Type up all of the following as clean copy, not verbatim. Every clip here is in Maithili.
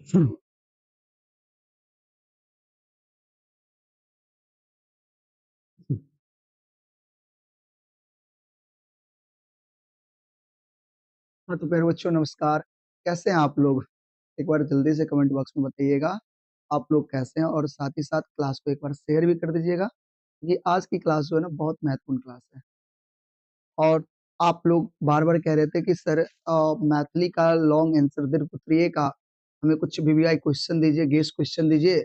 हाँ तो प्यारे बच्चों नमस्कार, कैसे हैं आप लोग? एक बार जल्दी से कमेंट बॉक्स में बताइएगा आप लोग कैसे हैं, और साथ ही साथ क्लास को एक बार शेयर भी कर दीजिएगा क्योंकि आज की क्लास जो है ना बहुत महत्वपूर्ण क्लास है। और आप लोग बार-बार कह रहे थे कि सर मैथिली का लॉन्ग आंसर दीर्घ उत्तरीय का हमें कुछ VVI question दीजिए, गेस क्वेश्चन दीजिए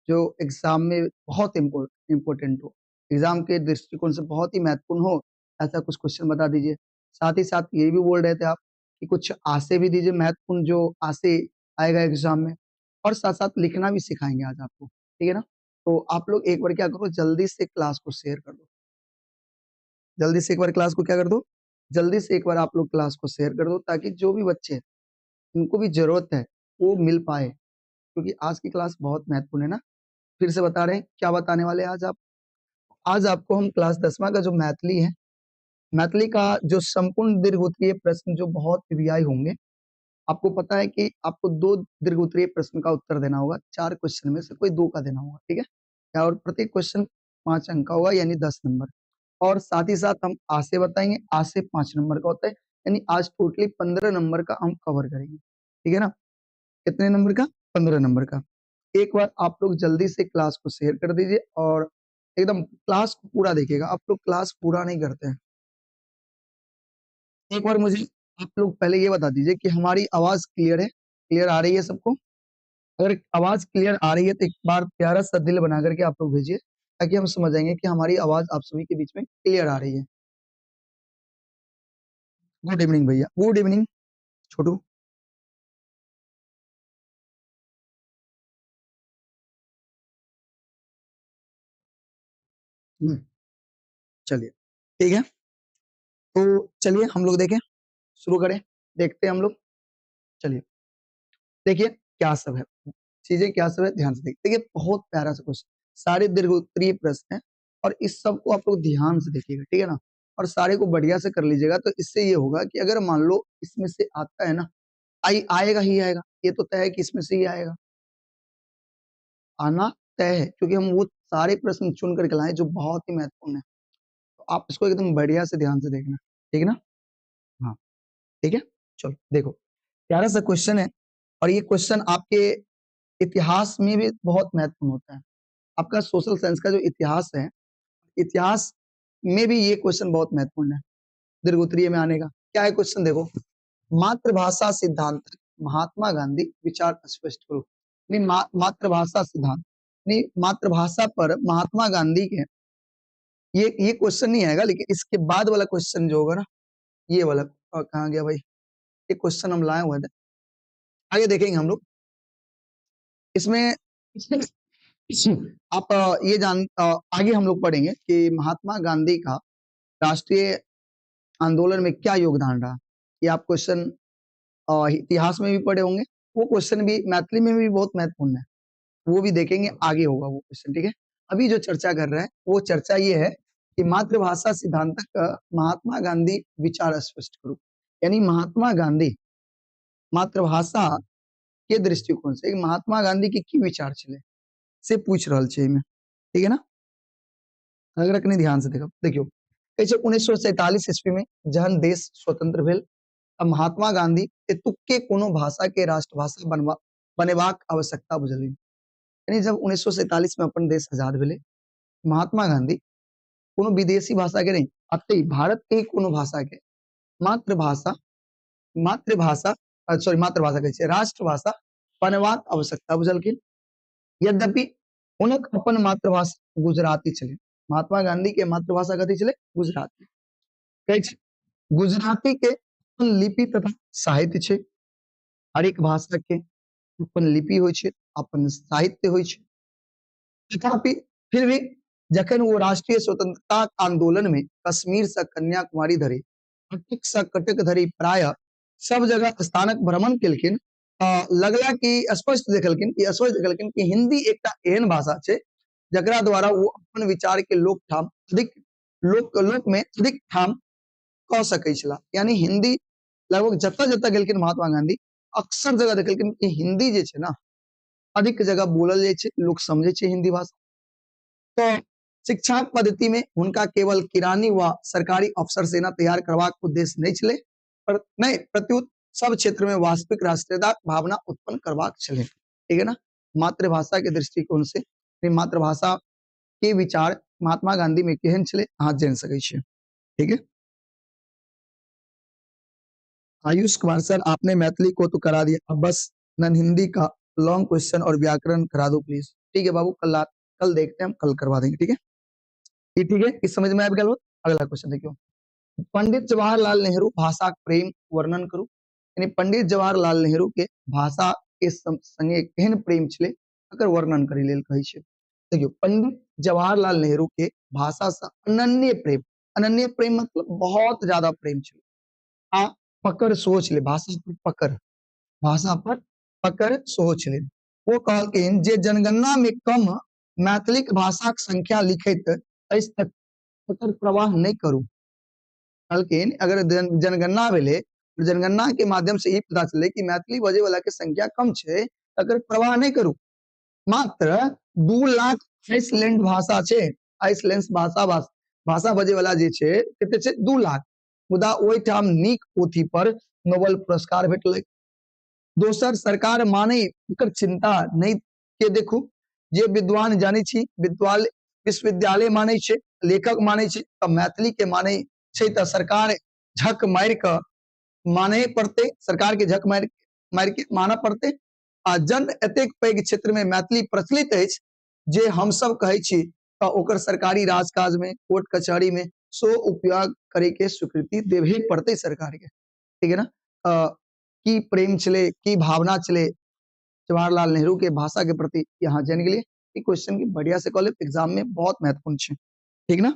जो एग्जाम में बहुत इम्पोर्टेंट हो, एग्जाम के दृष्टिकोण से बहुत ही महत्वपूर्ण हो, ऐसा कुछ क्वेश्चन बता दीजिए। साथ ही साथ ये भी बोल रहे थे आप कि कुछ आसे भी दीजिए महत्वपूर्ण जो आसे आएगा एग्जाम में, और साथ-साथ लिखना भी सिखाएंगे आज आपको, ठीक है ना। तो आप लोग एक बार क्या करो, जल्दी से क्लास को शेयर कर दो, जल्दी से एक बार क्लास को क्या कर दो, जल्दी से एक बार आप लोग क्लास को शेयर कर दो, ताकि जो भी बच्चे हैं उनको भी जरूरत है वो मिल पाए, क्योंकि आज की क्लास बहुत महत्वपूर्ण है ना। फिर से बता रहे हैं, क्या बताने वाले हैं आज आप? आज आपको हम क्लास 10वां का जो मैथिली है, मैथिली का जो संपूर्ण दीर्घ उत्तरीय प्रश्न जो बहुत VVI होंगे, आपको पता है कि आपको 2 दीर्घ उत्तरीय प्रश्न का उत्तर देना होगा, 4 क्वेश्चन में से कोई 2 का देना होगा, ठीक है। और प्रत्येक क्वेश्चन 5 अंक का होगा, यानी 10 नंबर। और साथ ही साथ हम आसे बताएंगे, आसे 5 नंबर का होता है, यानी आज टोटली 15 नंबर का हम कवर करेंगे, ठीक है ना। कितने नंबर का? 15 नंबर का। एक बार आप लोग जल्दी से क्लास को शेयर कर दीजिए और एकदम क्लास को पूरा देखिएगा। आप लोग क्लास पूरा नहीं करते हैं। एक बार मुझे आप लोग पहले ये बता दीजिए कि हमारी आवाज क्लियर है? क्लियर आ रही है सबको? अगर आवाज क्लियर आ रही है तो एक बार प्यारा सा दिल बना करके आप लोग भेजिए, ताकि हम समझ जाएंगे कि हमारी आवाज आप सभी के बीच में क्लियर आ रही है। गुड इवनिंग भैया, गुड इवनिंग छोटू। चलिए ठीक है, तो चलिए हम लोग देखें, शुरू करें, देखते हैं हम लोग। चलिए देखिए क्या सब है, चीजें क्या सब है, ध्यान से देखिए। देखिए बहुत प्यारा सा क्वेश्चन, सारे दीर्घ उत्तरीय प्रश्न हैं और इस सब को आप लोग ध्यान से देखिएगा, ठीक है ना। और सारे को बढ़िया से कर लीजिएगा, तो इससे ये होगा कि अगर मान लो इसमें से आता है ना, आएगा ही आएगा, ये तो तय है कि इसमें से ही आएगा, आना तय है, क्योंकि हम वो सारे प्रश्न चुन करके लाए जो बहुत ही महत्वपूर्ण है। तो आप इसको एकदम बढ़िया से ध्यान से देखना, ठीक है ना। हाँ ठीक है, चलो देखो प्यारा सा क्वेश्चन है, और ये क्वेश्चन आपके इतिहास में भी बहुत महत्वपूर्ण होता है। आपका सोशल साइंस का जो इतिहास है, इतिहास में भी ये क्वेश्चन बहुत महत्वपूर्ण है, दीर्घ उत्तरीय में आने का। क्या है क्वेश्चन देखो, मातृभाषा सिद्धांत महात्मा गांधी विचार स्पष्ट करो। नहीं, मातृभाषा सिद्धांत नहीं, मातृभाषा पर महात्मा गांधी के ये क्वेश्चन नहीं आएगा, लेकिन इसके बाद वाला क्वेश्चन जो होगा ना, ये वाला, कहाँ गया भाई, ये क्वेश्चन हम लाए हुए थे, आगे देखेंगे हम लोग। इसमें आप ये जान, आगे हम लोग पढ़ेंगे कि महात्मा गांधी का राष्ट्रीय आंदोलन में क्या योगदान रहा। ये आप क्वेश्चन इतिहास में भी पढ़े होंगे, वो क्वेश्चन भी मैथिली में भी बहुत महत्वपूर्ण है, वो भी देखेंगे, आगे होगा वो क्वेश्चन, ठीक है। अभी जो चर्चा कर रहे हैं वो चर्चा ये है कि मातृभाषा सिद्धांत का महात्मा गांधी विचार स्पष्ट करो, यानी महात्मा गांधी मातृभाषा के दृष्टिकोण से महात्मा गांधी के की विचार छलै से पूछ रहल छै एहिमे, ठीक है ना। अगर कनी ध्यान से देखो, देखियो कहै छै 1947 ईस्वी में जहन देश स्वतंत्र भेल तब महात्मा गांधी एतुक्के कोनो भाषा के राष्ट्रभाषा बनेबाक आवश्यकता बुझलनि। यानी जब 1947 में अपन देश आजाद भेलै, महात्मा गांधी कोनो विदेशी भाषा के नहीं, अतः भारत के ही कोनो भाषा के मातृभाषा, मातृभाषा, सॉरी, मातृभाषा कहै छै, राष्ट्रभाषा बनेबाक आवश्यकता बुझलखिन। यद्यपि हुनक अपन मातृभाषा गुजराती छलै, महात्मा गांधी के मातृभाषा कथी छलै? गुजराती। कहै छै गुजराती के अपन लिपि तथा साहित्य छै, हरेक भाषा के अपन लिपि होइ छै, अपन साहित्य होइ छै। तथापि फिर भी जखन वो राष्ट्रीय स्वतंत्रता आंदोलन में कश्मीर से कन्याकुमारी धरि, अटक से कटक धरि प्राय सब जगह स्थानक भ्रमण केलखिन, लगला कि स्पष्ट देखलखिन कि स्पष्ट देखलखिन कि हिंदी एकटा एहन भाषा छै जकरा द्वारा वो अपन विचार के लोक ठाम अधिक लोक, लोक में अधिक ठाम कह सकै छला। यानी हिंदी लगभग जतऽ जतऽ गेलखिन महात्मा गांधी अक्सर जगह देखलखिन कि हिंदी जे छै ना अधिक जगह बोलल जाइ छै, लोक समझै छै हिंदी भाषा। तो शिक्षा पद्धति में हुनका केवल किरानी व सरकारी अफसर सेना तैयार करबाक उद्देश्य नहीं छलै, पर नहीं प्रत्युत सब क्षेत्र में वास्तविक राष्ट्रीयता भावना उत्पन्न करबाक छलै। ठीक है ना। मातृभाषा के दृष्टिकोण से मातृभाषा के विचार महात्मा गांधी में केहन छलै अहाँ जानि सकै छियै। ठीक है। आयुष कुमार सर आपने मैथिली को तो करा दिया, अब बस नन हिंदी का लॉन्ग क्वेश्चन और व्याकरण करा दो प्लीज। ठीक है बाबू, कल कल देखते हैं, हम कल करवा देंगे। ठीक है, ये ठीक है, इस समझ में आबि गेल। अगला क्वेश्चन देखियो, पंडित जवाहरलाल नेहरू भाषा प्रेम वर्णन करू। यानी पंडित जवाहरलाल नेहरू के भाषा के संगे केहन प्रेम छलै अकर वर्णन करै लेल कहै छै। देखियो, पंडित जवाहरलाल नेहरू के भाषा से अनन्य प्रेम, अनन्य प्रेम मतलब बहुत ज्यादा प्रेम छलै आ पकड़ सेहो छलै, भाषा पर पकड़, भाषा पर पकड़ सेहो छलै। ओ कहलखिन जे जनगणना में कम मैथिलीक भाषाक संख्या लिखैत अछि तकर प्रवाह नहि करू। कहलखिन अगर जनगणना भेलै, जनगणना के माध्यम से ई पता चललै कि मैथिली बजै वाला के संख्या कम छै, तकर प्रवाह नहि करू। मात्र 2 लाख आइसलैंड भाषा छै, आइसलैंड भाषा भाषा बजै वाला जे छै कते छै 2 लाख, मुदा ओहिठाम नीक पोथी पर नोबेल पुरस्कार भेटलै। दोसर सरकार माने एकर चिंता नहि के देखू, जे विद्वान जानै छी, विद्वान विश्वविद्यालय मानै छै, लेखक मानै छै, तऽ मैथिली के मानै छै तऽ सरकार झक मारि कऽ माने पड़तै, सरकार के झक मारि मारि के मानऽ पड़तै। आ जन एतेक पैघ क्षेत्र में मैथिली प्रचलित अछि जे हमसब कहै छी तऽ ओकर सरकारी राजकाज में कोर्ट कचहरी में सो उपयोग करे के स्वीकृति देबे पड़तै सरकार के। ठीक है ना। की प्रेम छलै, की भावना छलै जवाहरलाल नेहरू के भाषा के प्रति, यहाँ जान गेलियै। ई क्वेश्चन के बढ़िया से कऽ लेब, एग्जाम में बहुत महत्वपूर्ण छै। ठीक ना।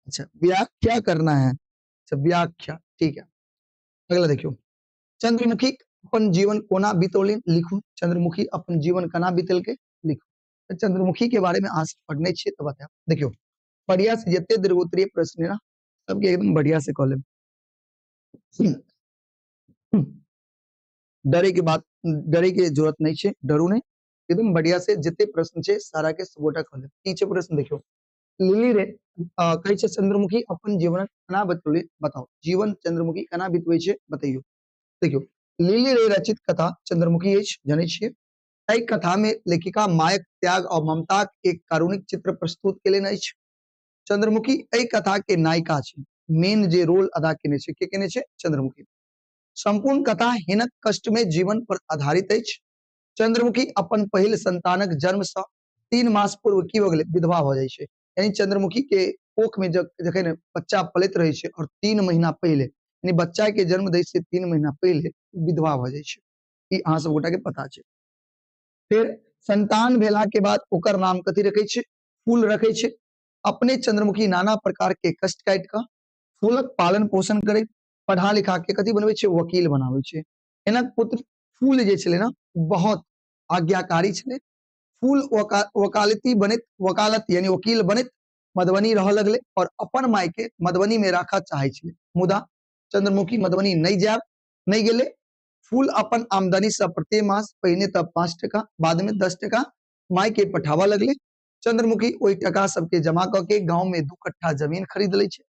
अच्छा, व्याख्या करना है, अच्छा व्याख्या, ठीक है। अगला देखियो, चंद्रमुखी अपन जीवन कोना बितौलनि लिखू। चंद्रमुखी अपन जीवन केना बितेलकै लिखू। तऽ चंद्रमुखी के बारे में अहाँ सब पढ़ने छियै तऽ बतायब। देखियो बढ़िया से जते दीर्घोत्तरीय प्रश्न है ना सबके एकदम बढ़िया से कऽ लेब। डरे के बात, डरे के जरूरत नहीं छै, डरू नहीं, एकदम बढ़िया से जते प्रश्न छै सारा के सबोटा कऽ लेब। की छै प्रश्न देखियो, लिली रे कहै छै चंद्रमुखी अपन जीवन केना बितौली बताओ, जीवन चंद्रमुखी केना बितबै छै बतैयौ। देखियो, लिली रे रचित कथा चंद्रमुखी अछि, जानै छियै। एहि कथा में लेखिका मायक त्याग और ममताक एक कारुणिक चित्र प्रस्तुत केलनि अछि। चंद्रमुखी एहि कथा के नायिका छै, मेन जे रोल अदा केने छै के केने छै चंद्रमुखी। संपूर्ण कथा हिनक कष्ट में जीवन पर आधारित अछि। चंद्रमुखी अपन पहिल संतानक जन्म से 3 मास पूर्व की भऽ गेलै, विधवा भऽ जाइ छै। यानी चंद्रमुखी के कोख में जखन बच्चा पलैत रहै छै और 3 महीना पहिले, यानी बच्चा के जन्म दै से 3 महीना पहिले विधवा भऽ जाइ छै, ई अहाँ सब गोटा के पता छै। फिर संतान भेला के बाद ओकर नाम कथी रखै छै, फूल रखै छै। अपने चंद्रमुखी नाना प्रकार के कष्ट काटि कऽ फूलक पालन पोषण करे, पढ़ा लिखा के कथी बनबै छै, वकील बनाबै छै। हिनक पुत्र फूल जे छलै ना बहुत आज्ञाकारी छलै। फूल वकालती बनैत, वकालत यानी वकील बनैत मधुबनी रहऽ लगलै और अपन माय के मधुबनी में राखऽ चाहै छलै, मुदा चंद्रमुखी मधुबनी नहि जायब, नहि गेलै। फूल अपन आमदनी से प्रति मास पहिने तऽ 5 टका, बाद में 10 टका माय के पठाबऽ लगलै। चंद्रमुखी ओहि टका सबके जमा कऽ के गांव में 2 कट्ठा जमीन खरीद लै छै।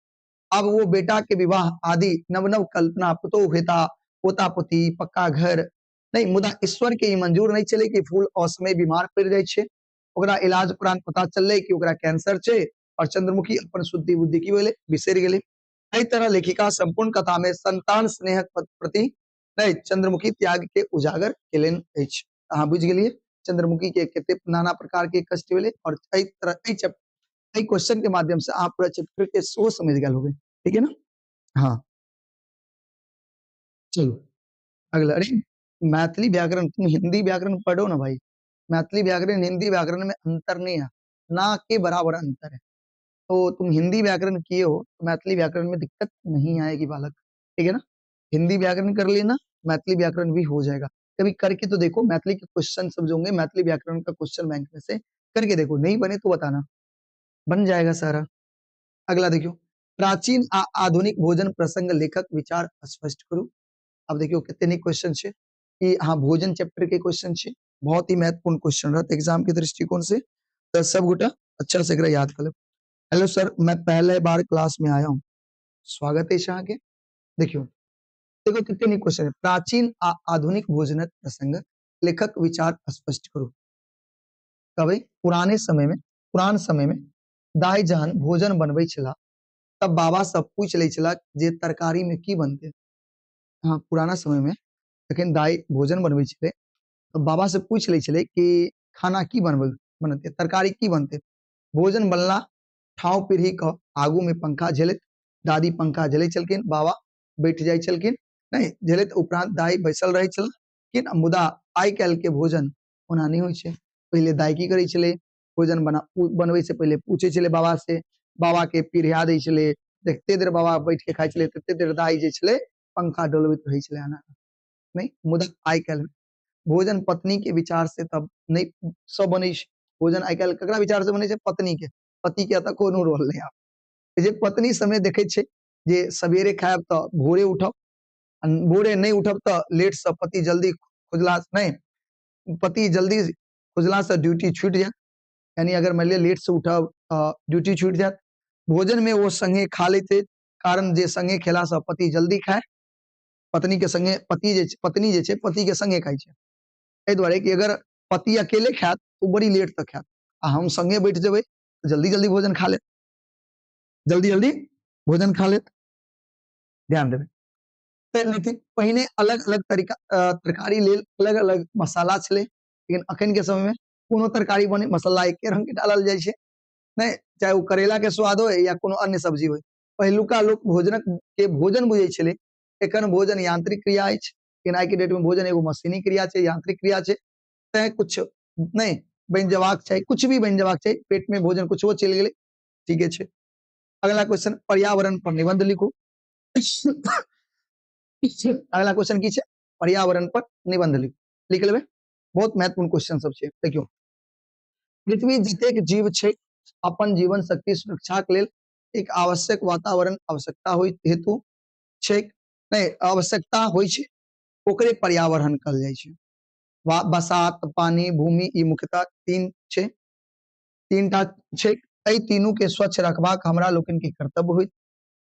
अब वो बेटा के विवाह आदि नव नव कल्पना, पुतोहु हेता, पोता पोती, पक्का घर नहीं, मुदा ईश्वर के ई मंजूर नहीं छलै कि फूल असमय बीमार पड़ि जाइ छै। ओकरा इलाज उपरांत पता चललै कि ओकरा कैंसर छै और चंद्रमुखी अपन शुद्धि बुद्धि की भेलै, बिसरि गेलै। एहि तरह लेखिका संपूर्ण कथा में संतान स्नेहक प्रति नहीं चंद्रमुखी त्याग के उजागर केलनि अछि। अहाँ बुझि गेलियै चंद्रमुखी के कते नाना प्रकार के कष्ट भेलै और एहि तरह एहि क्वेश्चन के माध्यम से अहाँ पूरा चैप्टर के सेहो समझि गेल होबै। ठीक है ना। हाँ चलो अगला। अरे मैथिली व्याकरण, तुम हिंदी व्याकरण पढ़ो ना भाई, मैथिली व्याकरण हिंदी व्याकरण में अंतर नहीं है, ना के बराबर अंतर है। तो तुम हिंदी व्याकरण किए हो तो मैथिली व्याकरण में दिक्कत नहीं आएगी बालक। ठीक है ना। हिंदी व्याकरण कर लेना, मैथिली व्याकरण भी हो जाएगा। कभी करके तो देखो, मैथिली के क्वेश्चन सब जो होंगे मैथिली व्याकरण का क्वेश्चन बैंक में से करके देखो, नहीं बने तो बताना, बन जाएगा सारा। अगला देखियो, प्राचीन आ आधुनिक भोजन प्रसंग लेखक विचार स्पष्ट करू। अब देखियो कितने क्वेश्चन छे। ई अहाँ भोजन चैप्टर के क्वेश्चन छै, बहुत ही महत्वपूर्ण क्वेश्चन रहत एग्जाम के दृष्टिकोण से, तऽ सब गोटा अच्छा से एकरा याद कर लेब। हेलो सर, मैं पहले बार क्लास में आया हूँ, स्वागत अछि अहाँके। देखियौ देखो कते नीक क्वेश्चन है। प्राचीन आ आधुनिक भोजनक प्रसंग लेखक विचार स्पष्ट करू। कहबै पुराने समय में, पुरान समय में दाइ जहन भोजन बनबै छला तब बाबा सब पूछि लै छला जे तरकारी में की बनतै। हाँ, पुराना समय में जखन दाइ भोजन बनबै छलै तब बाबा से पूछि लै छलै कि खाना की बनतै, तरकारी की बनतै। भोजन बनला ठाव पीढ़ी के आगू में पंखा झेलैत, दादी पंखा झेलै छलखिन, बाबा बैठ जाइ छलखिन, नहीं झेलैत उपरांत दाइ बैसल रहै छलखिन। मुदा आइ काल्हि के भोजन ओना नहीं होइ छै। पहिले दाइ की करै छलै, भोजन बनबै से पहिले पूछै छलै बाबा से, बाबा के पीढ़िया दै छलै, देखते देर बाबा बैठ के खाइ छलै तते देर दाइ जे छलै पंखा डोलबैत रहै छलै एना नहीं। मुदा आइ काल्हि भोजन पत्नी के विचार से तब नहीं सब बनै छै। भोजन आइ काल्हि ककरा विचार से बनै छै? पत्नी के। पति के एतऽ कोनो रोल नहीं आब। जे पत्नी समय देखै छै जे सवेरे खायब तऽ भोरे उठब, भोरे नहीं उठब तऽ लेट से पति जल्दी खुजला नहीं, पति जल्दी खुजला से ड्यूटी छूटि जायत, यानी अगर मान लिअ लेट से उठब तऽ ड्यूटी छूटि जायत। भोजन में ओ संगे खा लेते, कारण जे संगे खेला से पति जल्दी खाय, पत्नी के संगे पति जे पत्नी जे छै पति के संगे खाइ छै, एहि दुआरे कि अगर पति अकेले खायत ओ बड़ी लेट तक खायत, आ हम संगे बैठ जेबै तऽ जल्दी जल्दी भोजन खा लेत, जल्दी जल्दी भोजन खा लेत। ध्यान देबै। लेकिन पहिने अलग अलग तरीका तरकारी लेल अलग अलग मसाला छलै, लेकिन अखन के समय में कोनो तरकारी बने मसाला एके रंग के डालल जाइ छै, नहीं चाहे ओ करेला के स्वाद हो या कोनो अन्य सब्जी हो। पहिलुका लोक भोजनक के भोजन बुझै छलै, एखन भोजन यांत्रिक क्रिया अछि, लेकिन आइ के डेट में भोजन एगो मशीनी क्रिया छै, यांत्रिक क्रिया छै। तैं कुछ नहीं बनि जेबाक चाही, कुछ भी बनि जेबाक चाही, पेट में भोजन कुछो चलि गेलै, ठीके छै। अगला क्वेश्चन, पर्यावरण पर निबंध लिखू। अगला क्वेश्चन की छै? पर्यावरण पर निबंध लिखू, लिख लेबै, बहुत महत्वपूर्ण क्वेश्चन सब छै। देखियौ, पृथ्वी जतेक जीव छै अपन जीवन शक्ति सुरक्षा के लेल एक आवश्यक वातावरण आवश्यकता होय हेतु छै, नहीं आवश्यकता होइ छै, ओकरे पर्यावरण कहल जाइ छै। बसात, पानी, भूमि, ई मुख्यतः तीन छै, तीन टा छै। एहि तीनू के स्वच्छ रखबाक हमरा लोकनि के कर्तव्य होइत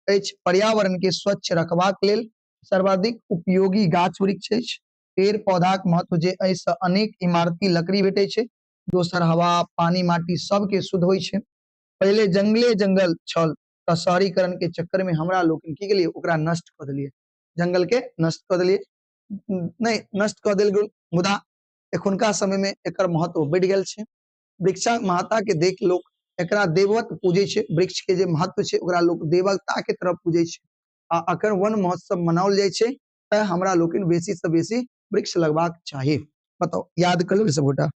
अछि। पर्यावरण के स्वच्छ रखबाक लेल सर्वाधिक उपयोगी गाछ वृक्ष अछि। पेड़ पौधाक महत्व जे एहिसँ अनेक इमारती लकड़ी भेटै छै, दोसर हवा, पानी, माटी सबके शुद्ध होइ छै। पहिले जंगले जंगल छल तऽ शहरीकरण के चक्कर में हमरा लोकनि की केलियै, ओकरा नष्ट कऽ देलियै, जंगल के नष्ट कऽ देलियै, नहीं नष्ट कऽ देल गेल। मुदा एखुनका समय में एकर महत्व बढ़ि गेल छै। वृक्षक महत्ता के देख लोक एकरा देवत पूजै छै, वृक्ष के जे महत्व छै ओकरा लोक देवता के तरफ पूजै छै। आ अखन वन महोत्सव मनाओल जाइ छै, तैं हमरा लोकनि बेसी से बेसी वृक्ष लगबाक चाही। बताउ, याद कर लेबै सबगोटा?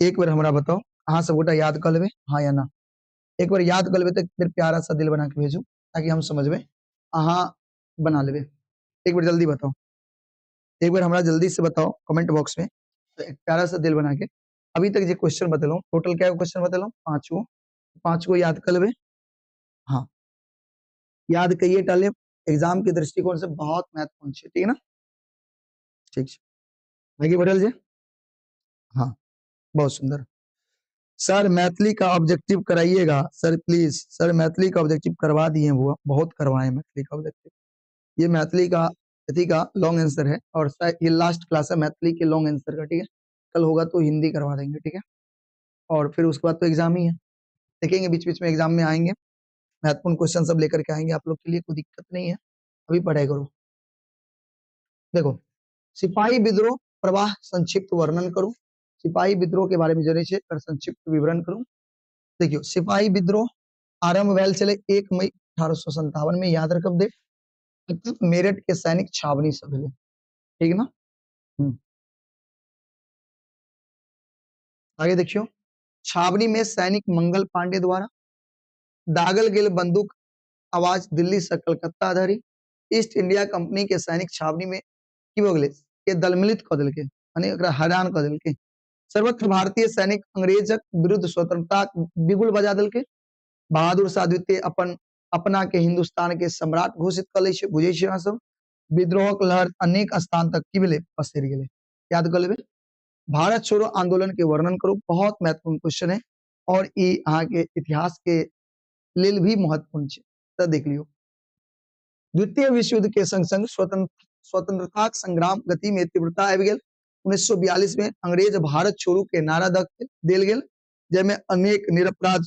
एक बेर हमरा बताउ, अहाँ सबगोटा याद कर लेबै हाँ या ना? एक बार याद कर लेबै तऽ एक बेर प्यारा सा दिल बना के भेजू ताकि हम समझबै अहाँ बना लेबै। एक बेर जल्दी बताउ, एक बेर हमरा जल्दी से बताओ कमेंट बॉक्स में, तो एक प्यारा सा दिल बना के। अभी तक जे क्वेश्चन बतेलहुँ, टोटल क्या क्वेश्चन बतेलहुँ? पाँच गो, पाँच गो याद कर लेबै। हाँ, याद करिए टा लेब, एग्जाम के दृष्टिकोण से बहुत महत्वपूर्ण छै, ठीक है ना? ठीक छै, आगे बढ़ल जे। हाँ, बहुत सुंदर। सर मैथिली का ऑब्जेक्टिव कराइएगा सर, प्लीज सर। मैथिली का ऑब्जेक्टिव करवा दिए वो, बहुत करवाए मैथिली का ऑब्जेक्टिव। ये मैथिली का अथी का लॉन्ग आंसर है और शायद ये लास्ट क्लास है मैथिली के लॉन्ग आंसर का, ठीक है। कल होगा तो हिंदी करवा देंगे, ठीक है। और फिर उसके बाद तो एग्जाम ही है, देखेंगे बीच बीच में एग्जाम में आएंगे, महत्वपूर्ण क्वेश्चन सब लेकर के आएंगे आप लोग के लिए, कोई दिक्कत नहीं है। अभी पढ़ाई करो। देखो, सिपाही विद्रोह प्रवाह संक्षिप्त वर्णन करो। सिपाही विद्रोह के बारे में जनै छै, एकर संक्षिप्त विवरण करू। देखियौ, सिपाही विद्रोह आरंभ भेल छलै 1 मई 1857 में, याद रखब डेट। मेरठ के सैनिक छावनी से भेलै, ठीक ना। आगे देखियौ, छावनी में सैनिक मंगल पांडे द्वारा दागल गेल बंदूक आवाज दिल्ली से कलकत्ता धरि ईस्ट इंडिया कंपनी के सैनिक छावनी में की भऽ गेलै, के दलमिलित कऽ देलकै, माने ओकरा हैरान कऽ देलकै। सर्वत्र भारतीय सैनिक अंग्रेजक विरुद्ध स्वतंत्रता बिगुल बजा देलकै। बहादुर शाह द्वितीय अपना के हिंदुस्तान के सम्राट घोषित कऽ लै छै, बुझै छियै अहाँ सब। विद्रोहक लहर अनेक स्थान तक की भेलै, पसरि गेलै। याद कऽ लेबै। भारत छोड़ो आंदोलन के वर्णन करू, बहुत महत्वपूर्ण क्वेश्चन है और ई अहाँके इतिहास के लेल भी महत्वपूर्ण छै, तऽ देख लियौ। द्वितीय विश्व युद्ध के संग संग स्वतंत्रताक संग्राम गति में तीव्रता आबि गेल। 1942 में अंग्रेज भारत छोड़ू के नारा देल गेल, जाहिमे अनेक निरपराध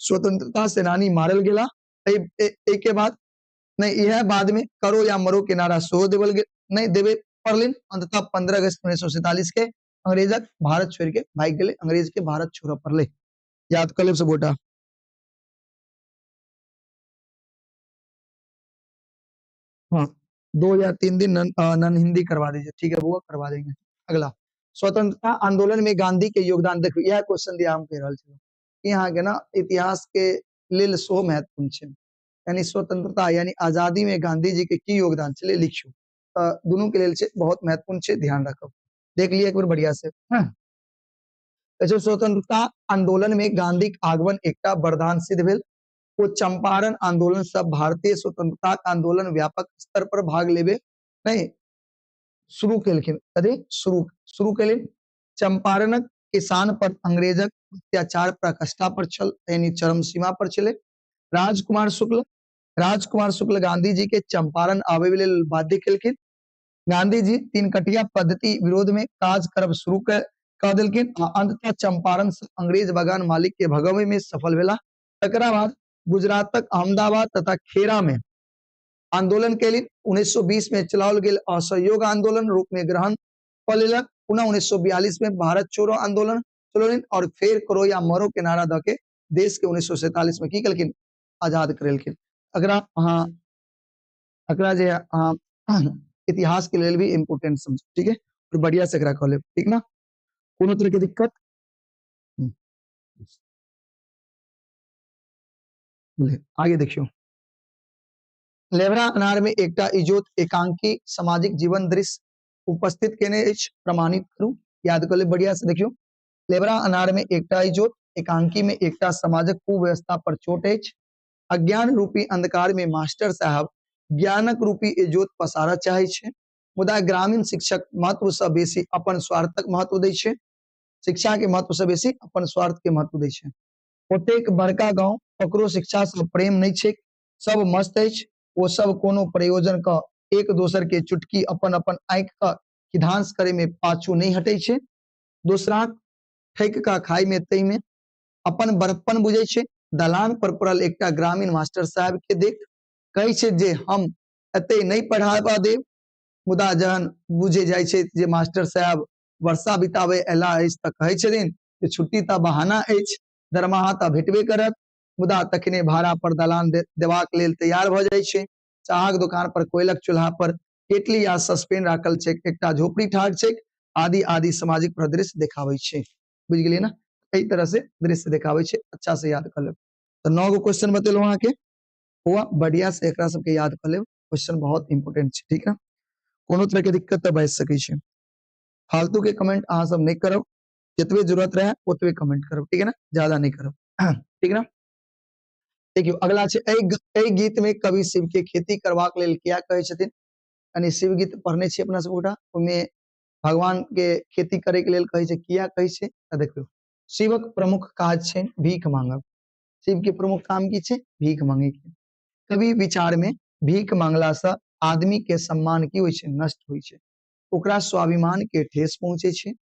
स्वतंत्रता सेनानी मारल गेला। एहि के बाद नहीं, यह बाद में करो या मरो के नारा सेहो देवल गेल, नहीं देवे पड़लिन। अंततः 15 अगस्त 1947 के अंग्रेजक भारत छोड़ के भागि गेलै, अंग्रेज के भारत छोड़ऽ पड़लै। याद कऽ लेब सब गोटा। हाँ, 2 या 3 दिन नन हिंदी करवा दीजिए, ठीक है बुआ, करवा देंगे। अगला, स्वतंत्रता आंदोलन में गांधी के योगदान, देखो यह क्वेश्चन दिया हम कह रहल छी, यहाँ के ना इतिहास के लेल सेहो महत्वपूर्ण छै, यानी स्वतंत्रता यानी आजादी में गांधी जी के की योगदान छलै लिखियौ, तऽ दुनू के लेल छै बहुत महत्वपूर्ण छै, ध्यान रखब। देख लियै एक बेर बढ़िया से। हाँ। कहै छै स्वतंत्रता आंदोलन में गांधी के आगमन एकटा वरदान सिद्ध भेल। ओ चंपारण आंदोलन सब भारतीय स्वतंत्रता आंदोलन व्यापक स्तर पर भाग लेबे नहीं शुरू केलखिन, कथी शुरू केलखिन। चंपारणक किसान पर अंग्रेजक अत्याचार पराकाष्ठा पर छल, यानी चरम सीमा पर छलै। राजकुमार शुक्ल गांधी जी के चंपारण आबे लेल बाध्य केलखिन। गांधी जी तीनकटिया पद्धति विरोध में काज करब शुरू कऽ देलखिन आ अंततः चंपारण से अंग्रेज बगान मालिक के भगवे में सफल भेला। तकरा बाद गुजरातक अहमदाबाद तथा खेड़ा में आंदोलन केलनि। 1920 में चलाओल गेल असहयोग आंदोलन रूप में ग्रहण कऽ लेलक। पुनः 1942 में भारत छोड़ो आंदोलन चलौलनि और फेर करो या मरो के नारा दऽ के देश के 1947 में की केलखिन, आजाद करेलखिन। एकरा अहाँ एकरा जे अहाँ इतिहास के लेल भी इम्पोर्टेंट समझ, ठीक है, और बढ़िया से एकरा कऽ लेब, ठीक ना, कोनो तरह के दिक्कत। ले, आगे देखियो। लेभरा अनार में एकटा इजोत एकांकी सामाजिक जीवन दृश्य उपस्थित केने अछि, प्रमाणित करू। याद कर ले बढ़िया से। देखियो, लेभरा अनार में एकटा इजोत एकांकी में एकटा समाजक कुव्यवस्था पर चोट अछि। अज्ञान रूपी अंधकार में मास्टर साहब ज्ञानक रूपी इजोत पसारऽ चाहै छै, मुदा ग्रामीण शिक्षक महत्व सँ बेसी अपन स्वार्थक महत्व दै छै, शिक्षा के महत्व सँ बेसी अपन स्वार्थ के महत्व दै छै। ओतेक बड़का गांव ककरो शिक्षा सँ प्रेम नहि छैक, सब मस्त अछि। ओ सब कोनो प्रयोजन क एक दोसर के चुटकी अपन अपन आँखि क खिधांस करे में पाछू नहि हटै छै। दोसराक ठकि क खाय में तै में अपन बड़प्पन बुझै छै। दलान पर पड़ल एकटा ग्रामीण मास्टर साहब के देख कहै छै जे हम एतै नहि पढ़ाबऽ देब, मुदा जहन बुझे जाइ छै जे मास्टर साहब वर्षा बिताबे अयला अछि तऽ कहै छथिन जे छुट्टी तऽ बहाना अछि, दरमाहा तऽ भेटबे करत। मुदा तखने भाड़ा पर दलान देबाक लेल तैयार भऽ जाइ छै। चाहक दोकान पर कोयलक चूल्हा पर केटली आ सस्पेन राखल छैक, एकटा झोपड़ी ठाढ़ छैक, आदि आदि सामाजिक परिदृश्य देखाबै छै। बुझि गेलियै ने, एहि तरह से दृश्य देखाबै छै। अच्छा से याद कऽ लेब। तऽ 9 गो क्वेश्चन बतेलहुँ अहाँके, हुआ बढ़िया से एकरा सबके याद कऽ लेब। क्वेश्चन बहुत इंपोर्टेंट छै, ठीक है। कोनो तरह के दिक्कत तऽ बाजि सकै छै। फालतू के कमेंट अहाँ सब नहि करब, जतबे जरूरत रहे ओतबे कमेंट करब, ठीक है ना, ज्यादा नहीं करब, ठीक ना। देखियौ अगला छै, एहि गीत में कवि शिव के खेती करबाक लेल किया कहै छथिन, यानी शिव गीत पढ़ने छी अपना सब गोटा, ओहिमे भगवान के खेती करे के लेल कहै छै, किया कहै छै। तऽ देखियौ, शिवक प्रमुख काज छै भीख मांगब। शिव के प्रमुख काम की छै, भीख मांगे के। कवि विचार में भीख मांगला से आदमी के सम्मान की होइ छै, नष्ट होइ छै, ओकरा स्वाभिमान के ठेस पहुंचे छै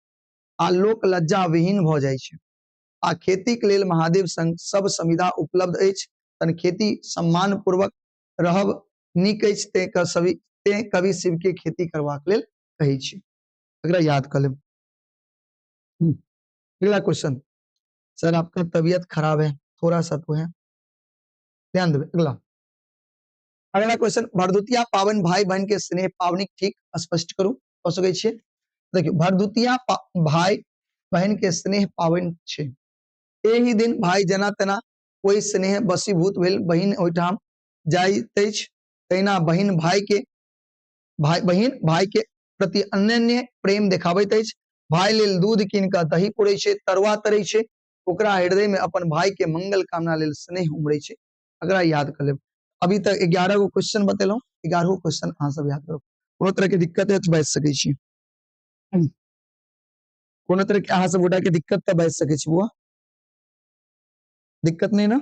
आ लोक लज्जा विहीन भऽ जाइ छै। आ खेती के लेल महादेव संग सब सुविधा उपलब्ध अछि, तन खेती सम्मान पूर्वक रहब नीक अछि, तें कवि शिव के खेती करबाक लेल कहै छै। एकरा याद कऽ लेब। अगला क्वेश्चन, सर आपका तबीयत खराब है, थोड़ा सा तो है, ध्यान देबै। अगला क्वेश्चन, भरदुतिया पाबनि भाई बहन के स्नेह पाबनिक ठीक स्पष्ट करू, कऽ सकै छियै। देखियौ, भरदुतिया भाई बहन के स्नेह पाबनि छै। एहि दिन भाई जेना तेना ओहि स्नेह वशीभूत भेल बहिन ओहिठाम जाइत अछि, तहिना बहिन भाई के भाई बहिन भाई के प्रति अनन्य प्रेम देखाबैत अछि। भाई लेल दूध कीन कऽ दही पुरै छै, तरुआ तरै छै, ओकरा हृदय में अपन भाई के मंगल कामना लेल स्नेह उमड़ै छै। एकरा याद कऽ लेब। अभी तक 11 गो क्वेश्चन बतेलहुँ, 11 क्वेश्चन अहाँ सब याद करू। कोनो तरह के दिक्कत है तऽ बाजि सकै छी। कोनो तरह के अहाँ सब गोटा के दिक्कत तऽ बाजि सकै छी बौआ, दिक्कत नहीं ना?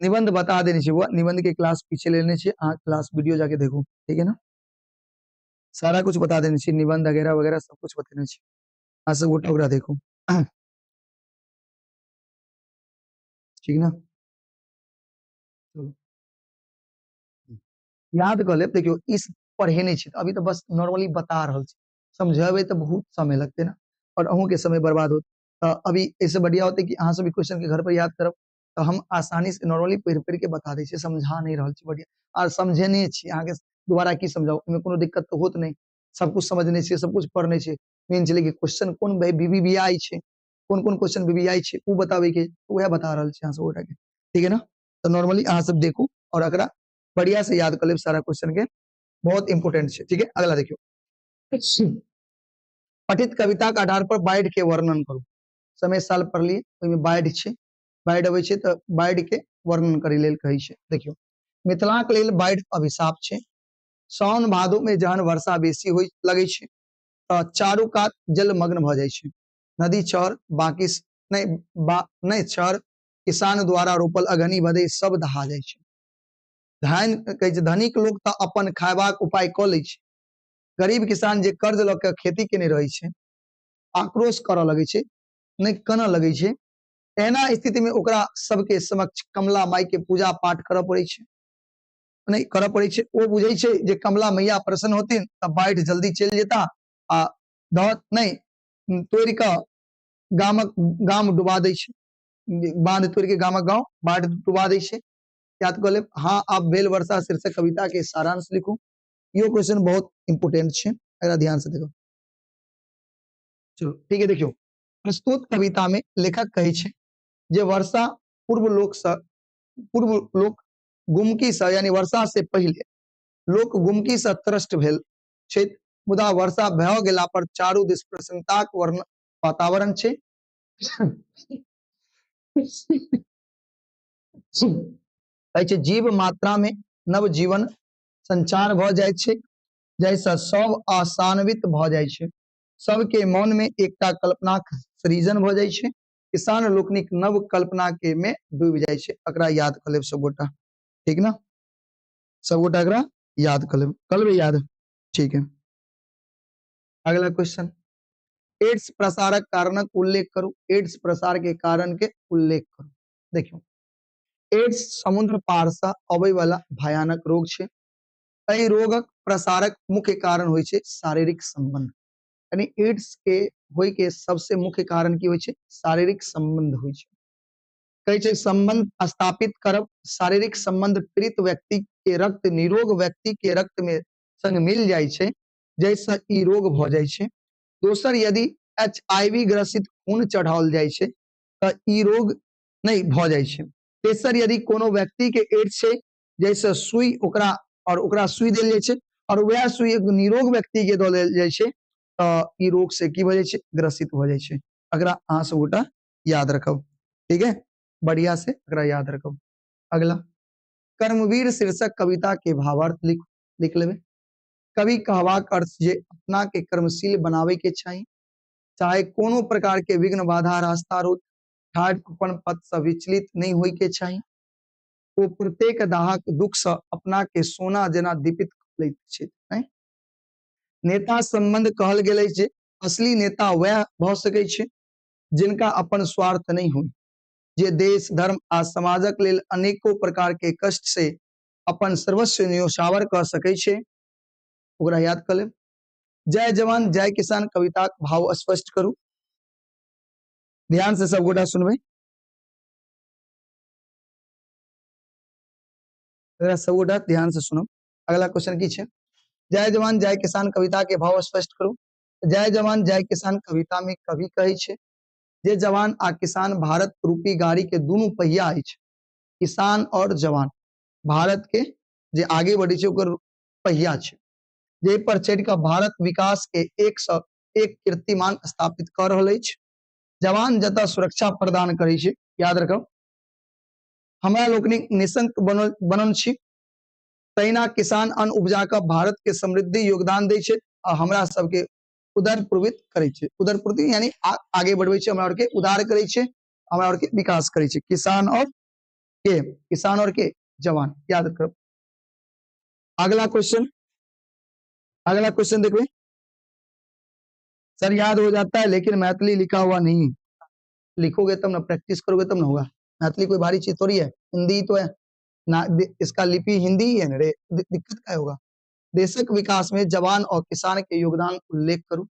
निबंध बता देने छी बौआ, निबंध के क्लास पीछे लेने छी, अहाँ क्लास वीडियो जाके देखू, ठीक है ना? सारा कुछ बता देने छी, निबंध वगैरह वगैरह सब कुछ बतेने छी, अहाँ सब गोटा ओकरा देखू, ठीक ना? याद कऽ लेब। देखियौ इस पढ़ेने छी अभी तऽ बस नॉर्मली बता रहल छी, समझेबै तऽ बहुत समय लगतै ना, और अहूँके समय बर्बाद होत। तऽ अभी एहिसँ बढ़िया होतै कि अहाँ सब ई क्वेश्चन के घर पर याद करब, तऽ हम आसानी से नॉर्मली पढ़ि पढ़ि के बता दै छी, समझा नहि रहल छी बढ़िया, आर समझेने छी अहाँके दोबारा की समझाउ, ओहिमे कोनो दिक्कत तऽ होत नहि, सब कुछ समझने छियै, सब कुछ पढ़ने छियै। मेन छलै कि क्वेश्चन कोन बी बी बी I छै, कोन कोन क्वेश्चन बी बी I छै ओ बताबै के, वएह बता रहल छी अहाँ सब गोटा के, ठीक है ना? तऽ नॉर्मली अहाँ सब देखू और एकरा बढ़िया से याद कर लेब सारा क्वेश्चन के, बहुत इंपोर्टेंट छै, ठीक है? अगला देखियौ, पठित कविता के आधार पर बाढ़ि के वर्णन करू। समय साल पढ़लियै, ओहिमे बाढ़ि छै, बाढ़ि अबै छै तऽ बाढ़ि के वर्णन करै लेल कहै छै। देखियौ मिथिलाक लेल बाढ़ि अभिशाप छै। साउन भादो में जहन वर्षा बेसी होइ लगै छै तऽ चारू कात जलमग्न भऽ जाइ छै। नदी चहर बाकी नहि बा नहि चहर किसान द्वारा रोपल अगहनी भदई सब दहा जाइ छै। धान कहै छै धनिक लोक तऽ अपन खायबाक उपाय कऽ लै छै, गरीब किसान जे कर्ज लऽ के खेती केने रहै छै आक्रोश करऽ लगै छै, नहि कनऽ लगै छै। एहना स्थिति में ओकरा सबके समक्ष कमला माई के पूजा पाठ करऽ पड़ै छै, नहि करऽ पड़ै छै। ओ बुझै छै जे कमला मैया प्रसन्न होथिन तऽ बाढ़ि जल्दी चलि जेता आ दह नहि तोड़ि कऽ गामक गाम डुबा दै छै, बांध तोड़ि के गामक गाँव बाढ़ि डुबा दै छै। याद कऽ लेब। हाँ आब भेल वर्षा शीर्षक कविता के सारांश लिखू। इहो क्वेश्चन बहुत इंपोर्टेंट छै, एकरा ध्यान से देखो। चलो ठीक है, देखियौ प्रस्तुत कविता में लेखक कहै छै जे वर्षा पूर्व लोक से पूर्व लोक गुमकी से यानी वर्षा से पहिले लोक गुमकी से त्रस्त भेल छथि, मुदा वर्षा भऽ गेला पर चारू दिस प्रसन्नताक वर्ण वातावरण छै। कहै छै जीव मात्रा में नव जीवन संचार भऽ जाइ छै, जाहिसँ सब आसान्वित भऽ जाइ छै। सबके मन में एकटा कल्पनाक सृजन भऽ जाइ छै, किसान लोकनिक नव कल्पना के में डूबि जाइ छै। एकरा याद कऽ लेब सबगोटा, ठीक ना? सबगोटा एकरा याद कऽ लेब, कऽ लेबै याद, ठीक है। अगला क्वेश्चन, एड्स प्रसारक कारणक उल्लेख करू। एड्स प्रसार के कारण के उल्लेख करू। देखियौ एड्स समुद्र पार से अबै वाला भयानक रोग छै। एहि रोगक प्रसारक मुख्य कारण होइ छै शारीरिक संबंध, यानी एड्स के होय के सबसे मुख्य कारण की होइ छै? शारीरिक संबंध होइ छै। कहै छै संबंध स्थापित करब, शारीरिक संबंध पीड़ित व्यक्ति के रक्त निरोग व्यक्ति के रक्त में संग मिल जाइ छै, जाहिसँ ई रोग भऽ जाइ छै। दोसर, यदि एच I V ग्रसित खून चढ़ाओल जाइ छै तऽ ई रोग नहि भऽ जाइ छै। तेसर, यदि कोनो व्यक्ति के एड्स छै जाहिसँ सुई ओकरा और ओकरा सुई देल जाइ छै और वएह सुई एक निरोग व्यक्ति के दऽ देल जाइ छै तऽ ई रोग से की भऽ जाइ छै? ग्रसित भऽ जाइ छै। एकरा अहाँ सब गोटा याद रखब, ठीक है? बढ़िया से एकरा याद रखब। अगला, कर्मवीर शीर्षक कविता के भावार्थ लिख लिख लेबै। कवि कहबाक अर्थ जे अपना के कर्मशील बनावे के चाही, चाहे कोनो प्रकार के विघ्न बाधा रास्ता रोक ठाढ़ अपन पथ से विचलित नहीं होय के चाही। ओ प्रत्येक दाहक दुख से अपना के सोना जेना दीपित लैत छै। नहि नेता संबंध कहल गेल अछि जे असली नेता वएह भऽ सकै छै जिनका अपन स्वार्थ नहीं होय, जे देश धर्म आ समाजक लेल अनेको प्रकार के कष्ट से अपन सर्वस्व न्योछावर कऽ सकै छै। ओकरा याद कऽ लेब। जय जवान जय किसान कविताक भाव स्पष्ट करू। ध्यान से सब गोटा सुनबै। एकरा सब गोटा ध्यान से सुनब। अगला क्वेश्चन की छै? जय जवान जय किसान कविता के भाव स्पष्ट करू। जय जवान जय किसान कविता में कवि कहै छै जे जवान आ किसान भारत रूपी गाड़ी के दुनू पहिया अछि। किसान और जवान भारत के जे आगे बढ़ै छै ओकर पहिया छै, जाहि पर चढ़ि कऽ भारत विकास के एक सँ एक कीर्तिमान स्थापित कऽ रहल अछि। जवान जतऽ सुरक्षा प्रदान करै छै, याद रखब हमरा लोकनिक निशंक बनल बनल छी। तहिना किसान अन्न उपजा कऽ भारत के समृद्धि योगदान दै छै आ हमरा सबके उदर पूर्वित करै छै। उदर पूर्ति यानी आगे बढ़बै छै, हमरा आरके उदार करै छै, हमरा आरके विकास करै छै। किसान और के, किसान और के जवान, याद करब। अगला क्वेश्चन, अगला क्वेश्चन देखिए सर, याद हो जाता है लेकिन मैथिली लिखा हुआ नहीं, लिखोगे तब ना, प्रैक्टिस करोगे तब ना होगा। मैथिली कोई भारी चीज थोड़ी है, हिंदी तो है ना, इसका लिपि हिंदी ही है ना रे, दिक्कत क्या होगा। देशक विकास में जवान और किसान के योगदान उल्लेख करू।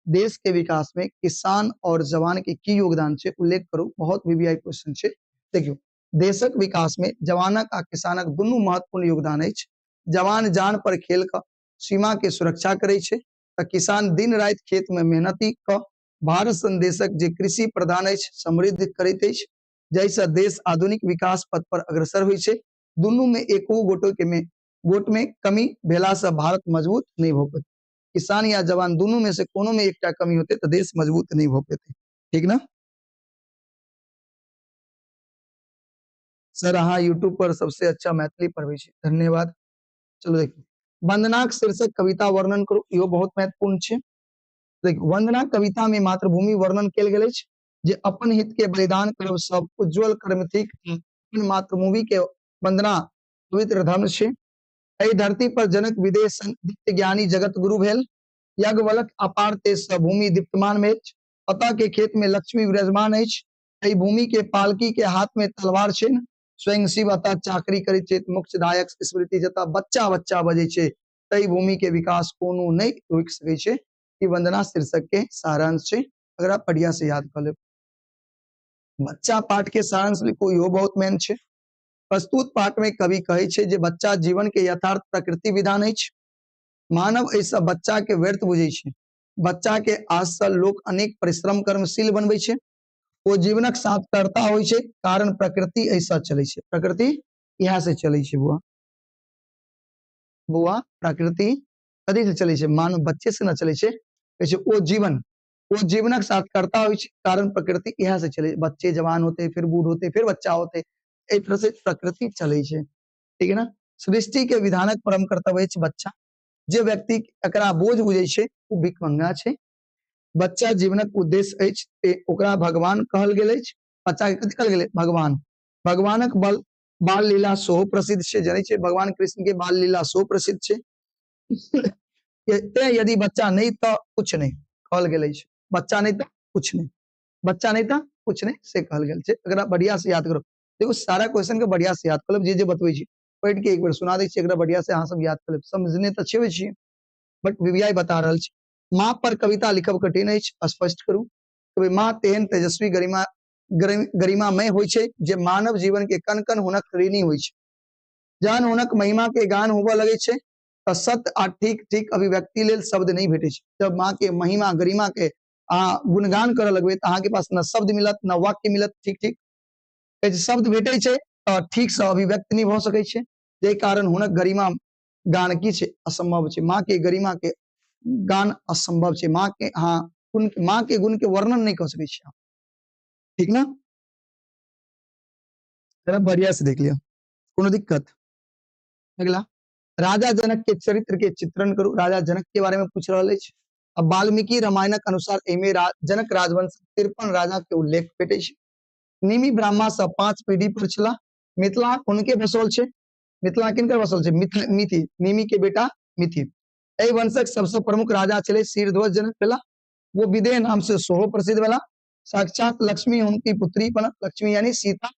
देश के विकास में किसान और जवान के की योगदान छे उल्लेख करू। बहुत वीवीआई क्वेश्चन छे। देखियो देशक विकास में जवानक आ किसानक दुनू महत्वपूर्ण योगदान अछि। जवान जान पर खेल क सीमा के सुरक्षा करे छे त किसान दिन राति खेत में मेहनती क भारत सन देशक जे कृषि प्रधान अछि समृद्ध करैत अछि, जाहिसँ देश आधुनिक विकास पथ पर अग्रसर होइ छे। दुनू में एको गोटो के में गोट में कमी भेला से भारत मजबूत नहीं हो पेते। किसान या जवान दुनू में से कोनो में एकटा कमी होते तो देश मजबूत नहीं हो पेते, ठीक ना। सर अहाँ यूट्यूब पर सबसे अच्छा मैथिली पढ़बै छी, धन्यवाद। चलो देखिए वंदनाक शीर्षक कविता वर्णन करू, इहो बहुत महत्वपूर्ण छे। देखिए वंदना कविता में मातृभूमि वर्णन कयल गेल अछि जे अपन हित के बलिदान करब सब उज्ज्वल कर्म थिक। अपन मातृभूमि के वंदना पवित्र धर्म छे। एहि धरती पर जनक विदेश दीप्त ज्ञानी जगत गुरु भेल। यज्ञवलक अपार तेज सँ भूमि दीप्तमान में अछि। अतः के खेत में लक्ष्मी विराजमान अछि। एहि भूमि के पालकी के हाथ में तलवार छनि। स्वयं शिव अतः चाकरी करैत छथि। मोक्षदायक स्मृति जतऽ बच्चा बच्चा बजै छै ताहि भूमि के विकास कोनो नहि रोकि सकै छै। ई वंदना शीर्षक के सारांश छै। अगर आप बढ़िया से याद कऽ लेब। बच्चा पाठ के सारांश लिखू, इहो बहुत मेन छै। प्रस्तुत पाठ में कवि कहै छै जे बच्चा जीवन के यथार्थ प्रकृति विधान अछि। मानव एहिसँ बच्चा के व्यर्थ बुझै छै। बच्चा के आस सँ लोक अनेक परिश्रम कर्मशील बनबै छै। ओ जीवनक साथकर्ता होइ छै, कारण प्रकृति एहिसँ चलै छै। प्रकृति इएह से चलै छै बुआ। बुआ प्रकृति कथी से चलै छै? मानव बच्चे से न चलै छै। कहै छै ओ जीवन, ओ जीवनक साथकर्ता होइ छै, कारण प्रकृति इएह से चलै छै। बच्चे जवान होते फिर बूढ़ होते फिर बच्चा होते, एहि तरह से प्रकृति चलै छै, ठीक है ना। सृष्टि के विधानक परम कर्तव्य अछि बच्चा। जे व्यक्ति एकरा बोझ बुझै छै ओ भिखमंगा छै। बच्चा जीवनक उद्देश्य अछि ते ओकरा भगवान कहल गेल अछि। बच्चा के कथी कहल गेलै? भगवान। भगवानक बल बाल लीला सेहो प्रसिद्ध छै। जनै छियै भगवान कृष्ण के बाल लीला सेहो प्रसिद्ध छै। तें यदि बच्चा नहि तऽ कुछ नहि कहल गेल अछि। बच्चा नहि तऽ कुछ नहि, बच्चा नहि तऽ कुछ नहि से कहल गेल छै। एकरा बढ़िया से याद करू। देखो सारा क्वेश्चन के बढ़िया से याद कर लेब, जे जे बतबै छी पढ़ि के एक बेर सुना दै छी, एकरा बढ़िया से अहाँ सब याद कर लेब। समझने तऽ छेबे छियै, बट वीवीआई बता रहल छी। माँ पर कविता लिखब कठिन अछि, स्पष्ट करू। माँ तेहन तेजस्वी गरिमा गरिमामय होइ छै जे मानव जीवन के कण कण हुनक ऋणी होइ छै। जहन हुनक महिमा के गान होबऽ लगै छै तऽ सत्य आ ठीक ठीक अभिव्यक्ति लेल शब्द नहि भेटै छै। जब माँ के महिमा गरिमा के अहाँ गुणगान करऽ लगबै तऽ अहाँके पास न शब्द मिलत न वाक्य मिलत। ठीक ठीक कहै छै शब्द भेटै छै तऽ ठीक से अभिव्यक्त नहि भऽ सकै छै, जाहि कारण हुनक गरिमा गान की छै असंभव छै। माँ के गरिमा के गान असंभव छै। माँ के अहाँ गुण, माँ के गुण के वर्णन नहि कऽ सकै छी, ठीक ना। बढ़िया से देख लिया, कोनो दिक्कत। अगला राजा जनक के चरित्र के चित्रण करू। राजा जनक के बारे में पूछ रहल अछि। अब वाल्मीकि रामायणक अनुसार एहिमे जनक राजवंश 53 राजा के उल्लेख भेटै छै। निमि ब्राह्मण सँ 5 पीढ़ी पर छलाह। मिथिला हुनके बसल छै। मिथिला किनकर बसल छै? मिथि, निमि के बेटा मिथि। एहि वंशक सबसँ प्रमुख राजा छलै शीरध्वज जनक भेला। वो विदेह नाम से सेहो प्रसिद्ध भेला। साक्षात लक्ष्मी हुनकी पुत्री बनल। लक्ष्मी यानी सीता।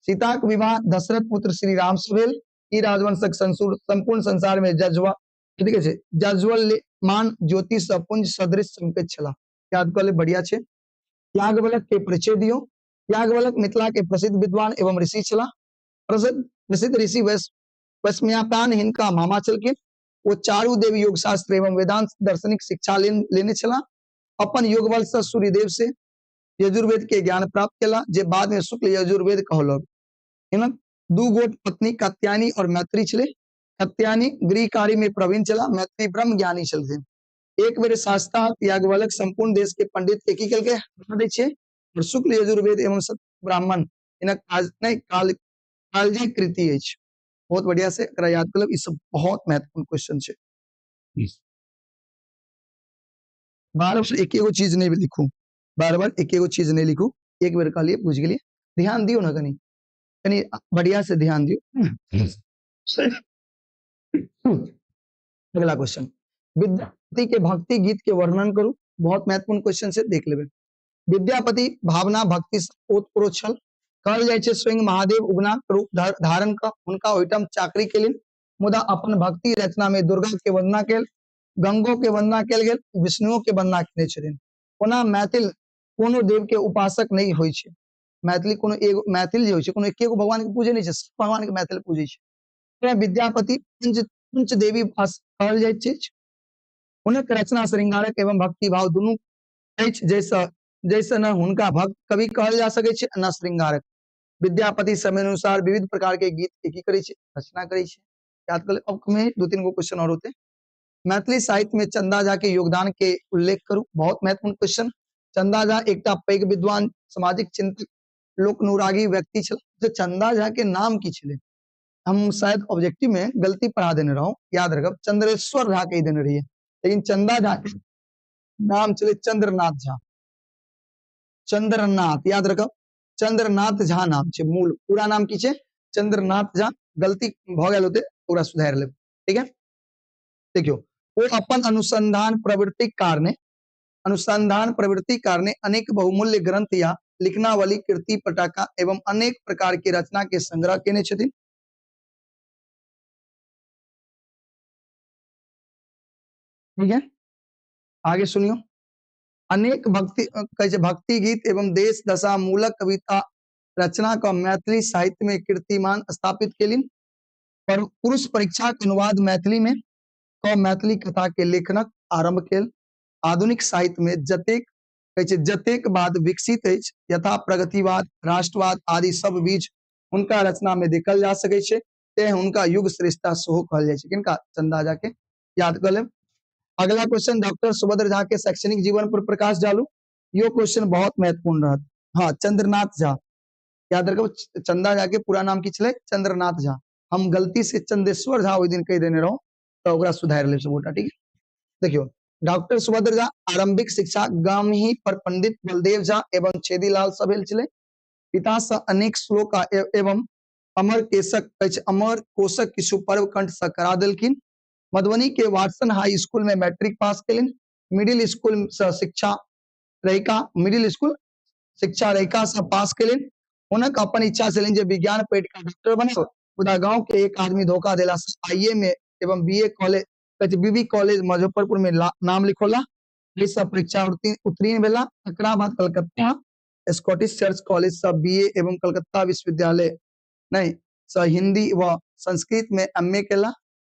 सीताक विवाह दशरथ पुत्र श्री राम से भेल। ई राजवंशक संपूर्ण संसार में जज्वा ठीक छै, जज्वलमान ज्योति सँ पुंज सदृश चमकैत छलाह। याद कऽ ले, बढ़िया छै। याज्ञवल्क्य के परिचय दियौ। याज्ञवल्क्य मिथिला के प्रसिद्ध विद्वान एवं ऋषि छलाह। प्रसिद्ध ऋषि वैष्म्यापान हिनका मामा छलखिन। ओ चारू देव योग शास्त्र एवं वेदांत दार्शनिक शिक्षा लेने छलाह। अपन योग बल से सूर्यदेव से यजुर्वेद के ज्ञान प्राप्त केला, जे बाद में शुक्ल यजुर्वेद कहलक। हिनक 2 गोट पत्नी कात्यायनी और मैत्री छलै। कात्यायनी गृह कार्य में प्रवीण छला, मैत्री ब्रह्म ज्ञानी छलथिन। एक बेर शास्त्रार्थ याज्ञवल्क्य संपूर्ण देश के पंडित के की केलकै? हरा दै छै। और शुक्ल यजुर्वेद एवं ब्राह्मण हिनक काज नहि कालजयी कृति अछि। बहुत बढ़िया से एकरा याद कर लेब, ई सब बहुत महत्वपूर्ण क्वेश्चन छै। बार बार एकेगो चीज नहीं लिखू, बार बार एकेगो चीज नहीं लिखू, एक बेर कहलिए बुझ गेलिए, ध्यान दियौ ना, कनी कनी बढ़िया से ध्यान दियौ। अगला क्वेश्चन, विद्यापति के भक्ति गीत के वर्णन करू। बहुत महत्वपूर्ण क्वेश्चन से देख लेबै। विद्यापति भावना भक्ति ओतप्रोत छल। कहल जाइ छै स्वयं महादेव उगना रूप धारण क हुनका ओहिठाम चाकरी केलनि, मुदा अपन भक्ति रचना में दुर्गा के वंदना केल, गंगो के वंदना केल गेल, विष्णुओ के वंदना केने छथिन। ओना मैथिल कोनो देव के उपासक नहीं होइ छै। मैथिली कोनो एगो मैथिल जे होइ छै कोनो एकेगो भगवान के पूजे नहीं छै, सब भगवान के मैथिल पूजे छै। तें विद्यापति पंच देवी उपासक कहल जाइत अछि। हुनक रचना श्रृंगारक एवं भक्ति भाव दुनू अछि, जैसे न हुनका भक्त कवि कहल जा सकै छै न श्रृंगारक। विद्यापति समय अनुसार विविध प्रकार के गीत के की करै छै, रचना करै छै। याद कर ले, अब में 2-3 गो क्वेश्चन और होते। मैथिली साहित्य में चंदा झा के योगदान के उल्लेख करू। बहुत महत्वपूर्ण क्वेश्चन। चंदा झा एकटा पैघ विद्वान, सामाजिक चिंतक, लोकनुरागी व्यक्ति छल। तो चंदा झा के नाम की छलै, हम शायद ऑब्जेक्टिव में गलती पढ़ा देने रहूं, याद रखब चंद्रेश्वर झा कहि देने रहिए, लेकिन चंदा झा के नाम छलै चंद्रनाथ झा। चंद्रनाथ, याद रखब चंद्रनाथ झा नाम छै, मूल पूरा नाम की छै चंद्रनाथ झा। गलती भ गेल होते ओकरा सुधारि लेब, ठीक है। देखियो, वो अपन अनुसंधान प्रवृत्ति कारणे अनेक बहुमूल्य ग्रंथ या लिखनावली, कृति पटाखा एवं अनेक प्रकार के रचना के संग्रह केने छथिन। ठीक है, आगे सुनियो। अनेक भक्ति कहै छै भक्ति गीत एवं देश दशा मूलक कविता रचना का मैथिली साहित्य में कीर्तिमान स्थापित केलिन। पर पुरुष परीक्षा के अनुवाद मैथिली में क मैथिली कथा के लेखनक आरंभ केल। आधुनिक साहित्य में जतेक कहै छै जतेक बाद विकसित अछि, यथा प्रगतिवाद, राष्ट्रवाद आदि सब बीज हुनका रचना में देखल जा सकै छै, तें हुनका युग श्रेष्ठता सेहो कहल जाइ छै। किनका? चंदा झा के। याद कर लेब। अगला क्वेश्चन, डॉक्टर सुभद्र झा के शैक्षणिक जीवन पर प्रकाश डालू। यो क्वेश्चन बहुत महत्वपूर्ण रहत। हाँ, चंद्रनाथ झा, याद रखो चंदा झा के पूरा नाम की छलै चंद्रनाथ झा। हम गलती से चंदेश्वर झा ओहि दिन कहि देने रहूं, तो ओकरा सुधारि लेब सबगोटा, ठीक है। देखियो, डॉक्टर सुभद्र झा आरंभिक शिक्षा गाम ही पर पंडित बलदेव झा एवं छेदीलाल सँ भेल छलै। पिता सँ अनेक श्लोक एवं अमर केशक कहै छै अमर कोशक किछु पर्व कंठ सँ करा देलखिन। मधुबनी के वाटसन हाई स्कूल में मैट्रिक पास केलनि। मिडिल स्कूल सँ शिक्षा रहिका, मिडिल स्कूल शिक्षा रहिका सँ पास केलनि। हुनक अपन इच्छा छलनि जे विज्ञान पढ़ि कऽ डॉक्टर बने, मुदा गांव के एक आदमी धोखा देला से आई ए में एवं बी ए कॉलेज कहै छै बी बी कॉलेज मुजफ्फरपुर में नाम लिखौला। एहि सँ परीक्षा उत्तीर्ण भेला। तकरा बाद कलकत्ता स्कॉटिश चर्च कॉलेज सँ बी ए एवं कलकत्ता विश्वविद्यालय नहीं सँ हिंदी व संस्कृत में एम ए केला।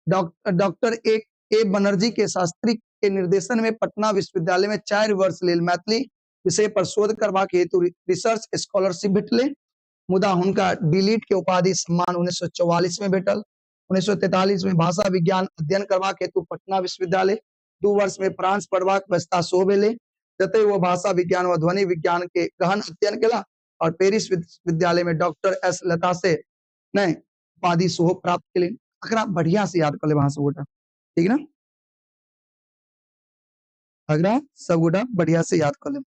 डॉक्टर ए बनर्जी के शास्त्री के निर्देशन में पटना विश्वविद्यालय में 4 वर्ष लेल मैथिली विषय पर शोध करबाक हेतु रिसर्च स्कॉलरशिप भेटलै। मुदा हुनका डिलीट के उपाधि सम्मान 1944 में भेटल। 1943 में भाषा विज्ञान अध्ययन करबाक हेतु पटना विश्वविद्यालय 2 वर्ष में फ्रांस पढ़बाक व्यवस्था सेहो भेलै, जतय वो भाषा विज्ञान व ध्वनि विज्ञान के गहन अध्ययन केला और पेरिस विश्वविद्यालय में डॉक्टर एस लता से नहीं उपाधि सेहो प्राप्त केलनि। एकरा बढ़िया से याद कर लेब अहाँ सब गोटा, ठीक ना। एकरा सब गोटा बढ़िया से याद कर लेब।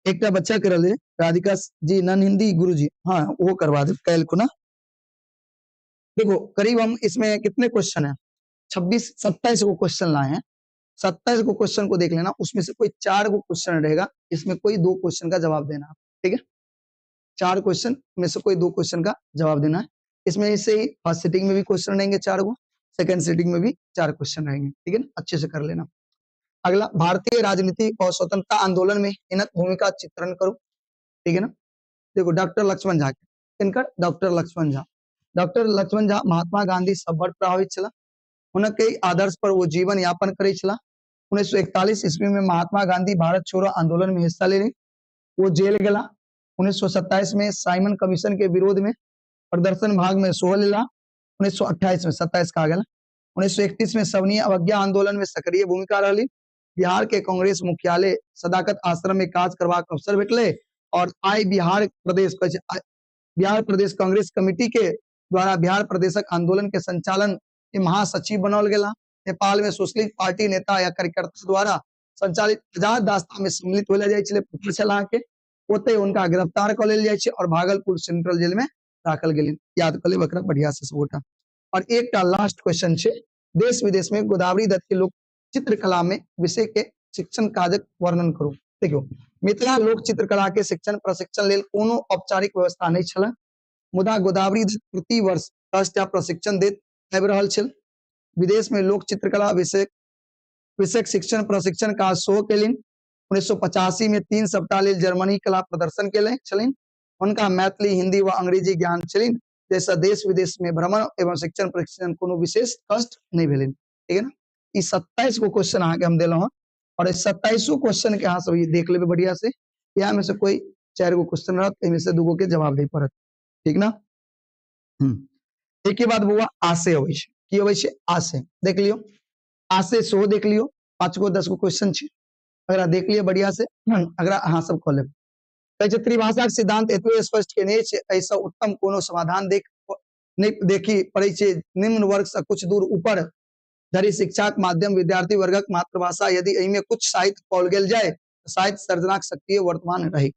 एकटा बच्चा के रहले राधिका जी नन हिंदी गुरु जी, हाँ वो करवा दे कल को ना। देखो करीब हम इसमें कितने क्वेश्चन है, 26-27 को क्वेश्चन लाए हैं। 27 को क्वेश्चन को देख लेना, उसमें से कोई 4 को क्वेश्चन रहेगा, इसमें कोई 2 क्वेश्चन का जवाब देना, ठीक है। 4 क्वेश्चन में से कोई 2 क्वेश्चन का जवाब देना है। इसमें से ही फर्स्ट सिटिंग में भी क्वेश्चन रहेंगे 4 को, सेकंड सिटिंग में भी 4 क्वेश्चन रहेंगे, ठीक है ना, अच्छे से कर लेना। अगला, भारतीय राजनीति और स्वतंत्रता आंदोलन में इनक भूमिका चित्रण करो, ठीक है ना। देखो डॉक्टर लक्ष्मण झा के, इनकर डॉक्टर लक्ष्मण झा, डॉक्टर लक्ष्मण झा महात्मा गांधी सब बड़ प्रभावित छला। हुनक कई आदर्श पर वो जीवन यापन करे छला। 1941 ईस्वी में महात्मा गांधी भारत छोड़ो आंदोलन में हिस्सा लेने वो जेल गेला। 1927 में साइमन कमीशन के विरोध में प्रदर्शन भाग में सेहो लेला। 1928 में 27 का गेला। 1931 में सवनीय अवज्ञा आंदोलन में सक्रिय भूमिका रहली। बिहार के कांग्रेस मुख्यालय सदाकत आश्रम में काज करबाक अवसर भेटले और आई बिहार प्रदेश बिहार प्रदेश कांग्रेस कमेटी के द्वारा बिहार प्रदेशक आंदोलन के संचालन के महासचिव बनाओल गेला। नेपाल में सोशलिस्ट पार्टी नेता या कार्यकर्ता द्वारा संचालित आजाद दास्ता में सम्मिलित होल जाइ छलै, पता छल अहाँके। ओतहि हुनका गिरफ्तार कऽ लेल जाइ छै और भागलपुर सेंट्रल जेल में राखल गेल। याद कऽ लेब एकरा बढ़िया से सबगोटा। और एकटा लास्ट क्वेश्चन छै, देश विदेश में गोदावरी दत्त के लोक चित्रकला में विषय के शिक्षण काजक वर्णन करू। देखियौ, मिथिला लोक चित्रकला के शिक्षण प्रशिक्षण लेल कोनो औपचारिक व्यवस्था नहि छल, मुदा गोदावरी दत्त प्रति वर्ष 10टा प्रशिक्षण दैत आबि रहल छल। विदेश में लोक चित्रकला विषयक शिक्षण प्रशिक्षण काज सेहो केलनि। 1985 में 3 सप्ताह लेल जर्मनी कला प्रदर्शन केले छलनि। हुनका मैथिली, हिंदी व अंग्रेजी ज्ञान छलनि, जाहिसँ देश विदेश में भ्रमण एवं शिक्षण प्रशिक्षण कोनो विशेष कष्ट नहि भेलनि। ठीक है ना? ई 27 गो क्वेश्चन अहाँके हम देलहुँ हँ और 27 क्वेश्चन के अहाँ सब देख लेबै बढ़िया से। इएह में से कोई 4 गो क्वेश्चन रहत, एहिमे से 2 गो के जवाब दै पड़त। ठीक ना? एक बाद बौआ आशय अबै छै। की अबै छै? आशय। देख लियौ, आशय सेहो देख लियौ। 5 गो 10 गो क्वेश्चन छै, अगर देख लियौ बढ़िया से, अगर अहाँ सब कऽ लेब। कहै छै त्रिभाषाक सिद्धांत एतबे स्पष्ट केने छै, एहिसँ उत्तम कोनो समाधान देख नहि देखी पड़ै छै। निम्न वर्ग से कुछ दूर ऊपर धरि शिक्षाक माध्यम विद्यार्थी वर्गक मातृभाषा यदि एहिमे कुछ साहित्य पाओल गेल जाय तऽ साहित्य सर्जनाक शक्ति वर्तमान रही।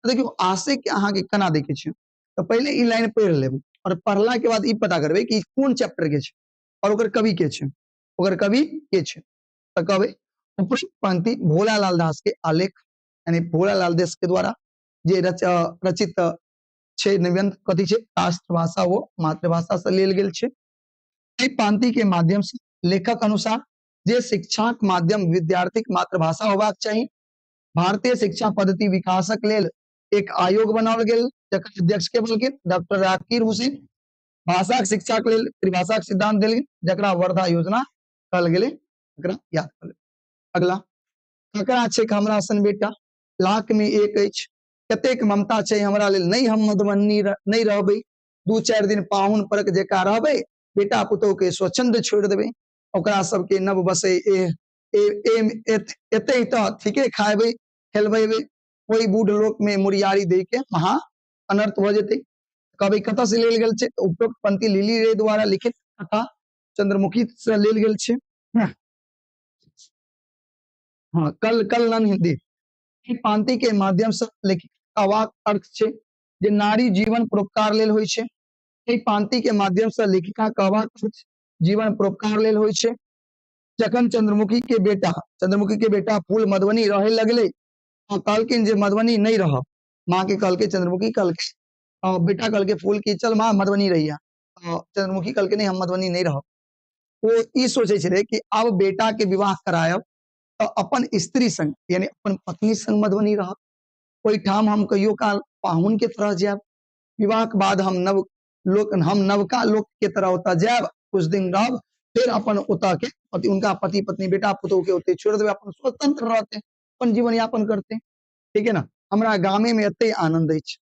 देखियौ, आशय के अहाँके केना देखै छियै, तऽ पहिले ई लाइन पढ़ि लेब और पढ़ला के बाद ई पता करबै कि कोन चैप्टर के छै और ओकर कवि के छै, ओकर कवि के छै। तऽ कहबै उपरोक्त पंक्ति भोलालाल दास के आलेख, यानी भोलालाल दास के द्वारा जे रचित छै निबंध, कथी छै? राष्ट्रभाषा वो मातृभाषा से लेल गेल छै। एहि पांति के माध्यम से लेखक अनुसार जे शिक्षाक माध्यम विद्यार्थीक मातृभाषा होबाक चाही। भारतीय शिक्षा पद्धति विकासक लेल एक आयोग बनाओल गेल, जकर अध्यक्ष के बनलखिन डॉक्टर जाकिर हुसैन। भाषाक शिक्षाक लेल त्रिभाषाक सिद्धांत देलखिन, जकरा वर्धा योजना कहल गेलै। एकरा याद कर लेब। अगला, ककरा छै हमरा सन बेटा, लाख में एक अछि, कतेक ममता छै हमरा लेल, नहि हम मधुबनी नहि रहबै, 2-4 दिन पाहुन परक जकाँ रहबै, बेटा पुतोह के स्वच्छंद छोड़ि देबै, ओकरा सबके नव बसै एते तऽ ठीके खाएबै खेलबै, ओहि बूढ़ लोक में मुरियारी दै के महा अनर्थ भऽ जेतै। कहबै कतऽ से लेल गेल छै? उपरोक्त पंक्ति लिली रे द्वारा लिखित कथा चंद्रमुखी से लेल गेल छै। हाँ, कल कल नन हिंदी। ई पांति के माध्यम से लिखित कहबाक अर्थ छै जे नारी जीवन परोपकार लेल होइ छै। एहि पांति के माध्यम से लेखिका कहबाक अर्थ जीवन परोपकार लेल होइ छै। जखन चंद्रमुखी के बेटा फूल मधुबनी रहे लगले, कहलखिन जे मधुबनी नहीं रहब। माँ के कहलकै, चंद्रमुखी कहलकै, बेटा कहलकै फूल की चल माँ मधुबनी रहिया। चंद्रमुखी कहलकै नहीं हम मधुबनी नहीं रहब। वो ई सोचे छलै कि अब बेटा के विवाह करायब तो अपन स्त्री संग यानी अपन पत्नी संग मधुबनी रहब, ओहिठाम हम कहियो काल पाहुन के तरह जायब, विवाह के बाद हम नवका लोक के तरह ओतऽ जायब, कुछ दिन रहब, फिर अपन ओतऽ के पति, उनका पति पत्नी बेटा पुतोह के ओतऽ छोड़ देबै, अपन स्वतंत्र रहते, अपन जीवन यापन करते। ठीक है ना? हमरा गामे में एते आनंद अछि।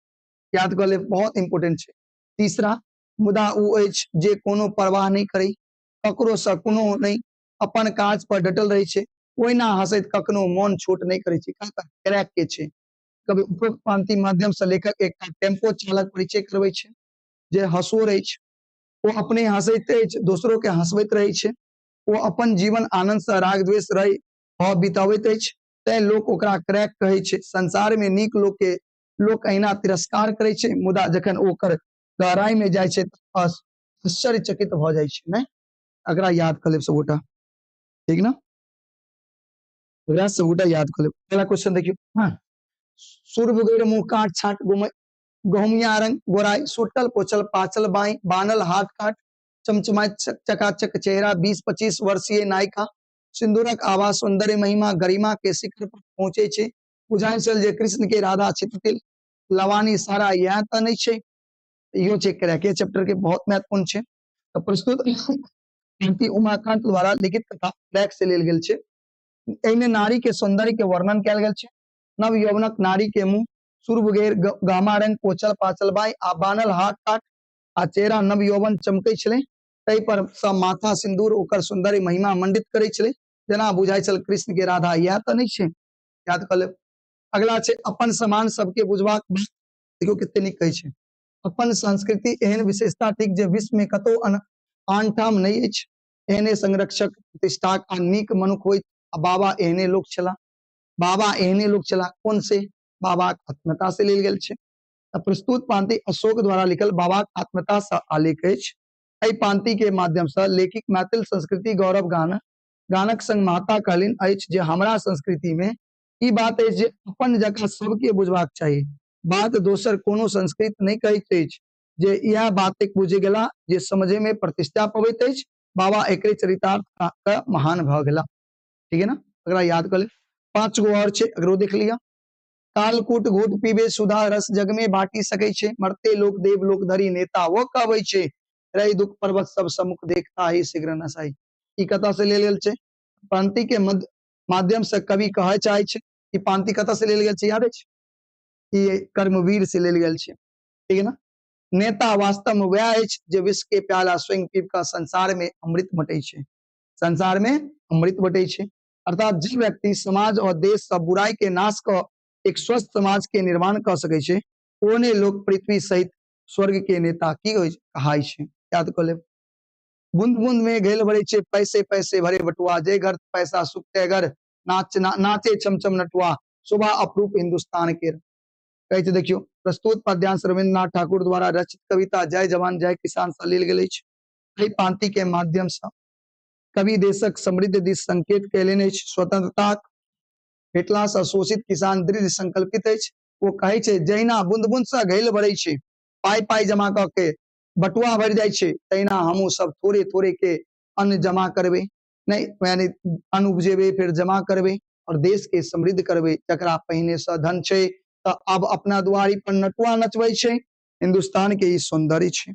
याद कऽ लेब, बहुत इम्पोर्टेंट छै। तीसरा, मुदा ओ अछि जे कोनो परवाह नहि करै, ककरो सँ कोनो नहि, अपन काज पर डटल रहै छै, ओहिना हँसैत कखनो मोन छोट नहि करै छै। क्रैक के छै। कभी उपरोक्त पांति माध्यम से लेखक एकटा टेम्पो चालक परिचय करबै छै जे हंसोर अछि। ओ अपने हंसैत अछि, दोसरो के हंसबैत रहै छै। ओ अपन जीवन आनंद से राग द्वेष रहि भाव बिताबैत अछि, तैं लोक ओकरा क्रैक कहै छै। संसार में नीक लोक के लोक अहिना तिरस्कार करै छै, मुदा जखन ओकर गहराई में जाइ छै तऽ आश्चर्यचकित भऽ जाइ छै। नहि, एकरा याद कऽ लेब सबगोटा, ठीक ना? एकरा सबगोटा याद कऽ लेब। अगला क्वेश्चन देखियौ। हाँ, सुर बगैर मुंह काट छाट गहुमिया रंग गोराई, सोटल पोचल पाचल बाई, बानल हाथ काट, चमचमाइत चकाचक चेहरा, 20-25 वर्षीय नायिका, सिंदूरक आभा, सौंदर्य महिमा गरिमा के शिखर पर पहुंचे छै। बुझाइ छल जे कृष्ण के राधा छिततिल लवानी सारा इएह तऽ नहि छै। इहो छै क्रैके चैप्टर के बहुत महत्वपूर्ण छै। तऽ प्रस्तुत पंक्ति उमाकांत द्वारा लिखित कथा क्रैक से लेल गेल छै। एहिमे नारी के सौंदर्य के वर्णन कयल गेल छै। नव यौवनक नारी के मुंह सुरबुगेर गामा रंग पोचल पाचल बाई आ बानल हाथ काट आ चेहरा नव यौवन चमकै छलै, ताहि पर सब माथा सिंदूर ओकर सौंदर्य महिमा मंडित करै छलै। जेना बुझाइ छल कृष्ण के राधा इएह तऽ नहि छै। याद कऽ लेब। अगला छै अपन समान सबके बुझबाक बात। देखियौ कते नीक कहै छै। अपन संस्कृति एहन विशेषता थिक जे विश्व में कतौ आनठाम नहि अछि। एहने संरक्षक प्रतिष्ठाक आ नीक मनुख होइत आ बाबा एहने लोक छलाह। बाबा एहने लोक छलाह कोन से? बाबाक आत्मता से लेल गेल छै। तऽ प्रस्तुत पांति अशोक द्वारा लिखल बाबाक आत्मता से आलेख अछि। एहि पांति के माध्यम से लेखक मैथिल संस्कृति गौरव गानक संग माता कहलनि अछि जे हमरा संस्कृति में ई बात अछि जे अपन जकाँ सबके बुझबाक चाही। बात दोसर कोनो संस्कृत नहि कहैत अछि जे इएह बात बुझि गेला जे समझे में प्रतिष्ठा पबैत अछि। बाबा एकरे चरितार्थ कऽ महान भऽ गेला। ठीक है ना, अगला याद कर ले। 5 गो और छे, अगरो देख लिया। कालकूट घूट पीबे सुधा रस जग में बांटी सकै छे, मरते लोक देव लोक धरि नेता वो कहबै छे, रही दुख पर्वत सब सम्मुख देखता ही शीघ्र नसाई। ई कथा से लेल गेल छे। पांति के माध्यम से कवि कहै चाहे छे कि पांति कथा से लेल गेल छे, याद अछि? ई कर्मवीर से लेल गेल छे। ठीक है ना। नेता वास्तव में वह अछि जे विश्व के प्याला स्वयं पीब कऽ संसार में अमृत बटै छे, संसार में अमृत बटै छे। अर्थात जे व्यक्ति समाज और देश सब बुराई के नाश कऽ एक स्वस्थ समाज के निर्माण कऽ सकै छे, ओने लोक पृथ्वी सहित स्वर्ग के नेता की होइ कहाइ छे। याद कऽ लेब। बूंद बूंद में घेल भरे छे, पैसे पैसे भरे बटुआ, जे घर पैसा सुखते घर नाचे चमचम नटुआ, शोभा अपरूप हिंदुस्तान के। कहै छै देखियौ, प्रस्तुत पद्यांश रविन्द्रनाथ ठाकुर द्वारा रचित कविता जय जवान जय किसान से लेल गेल अछि। एहि पांति के माध्यम से कवि देशक समृद्ध दिस संकेत कयलनि अछि। स्वतंत्रताक भेटला से शोषित किसान दृढ़ संकल्पित अछि। ओ कहै छै जहिना बूंद बूंद से घैल भरै छै, पाई पाई जमा कऽ के बटुआ भरि जाइ छै, तहिना हमहूँ सब थोड़े थोड़े के अन्न जमा करबै, नहि यानी अन्न उपजेबै फिर जमा करबै और देश के समृद्ध करबै। जकरा पहिने से धन छै तऽ आब अपना दुआरी पर नटुआ नचबै छै। हिंदुस्तान के ई सौंदर्य छै।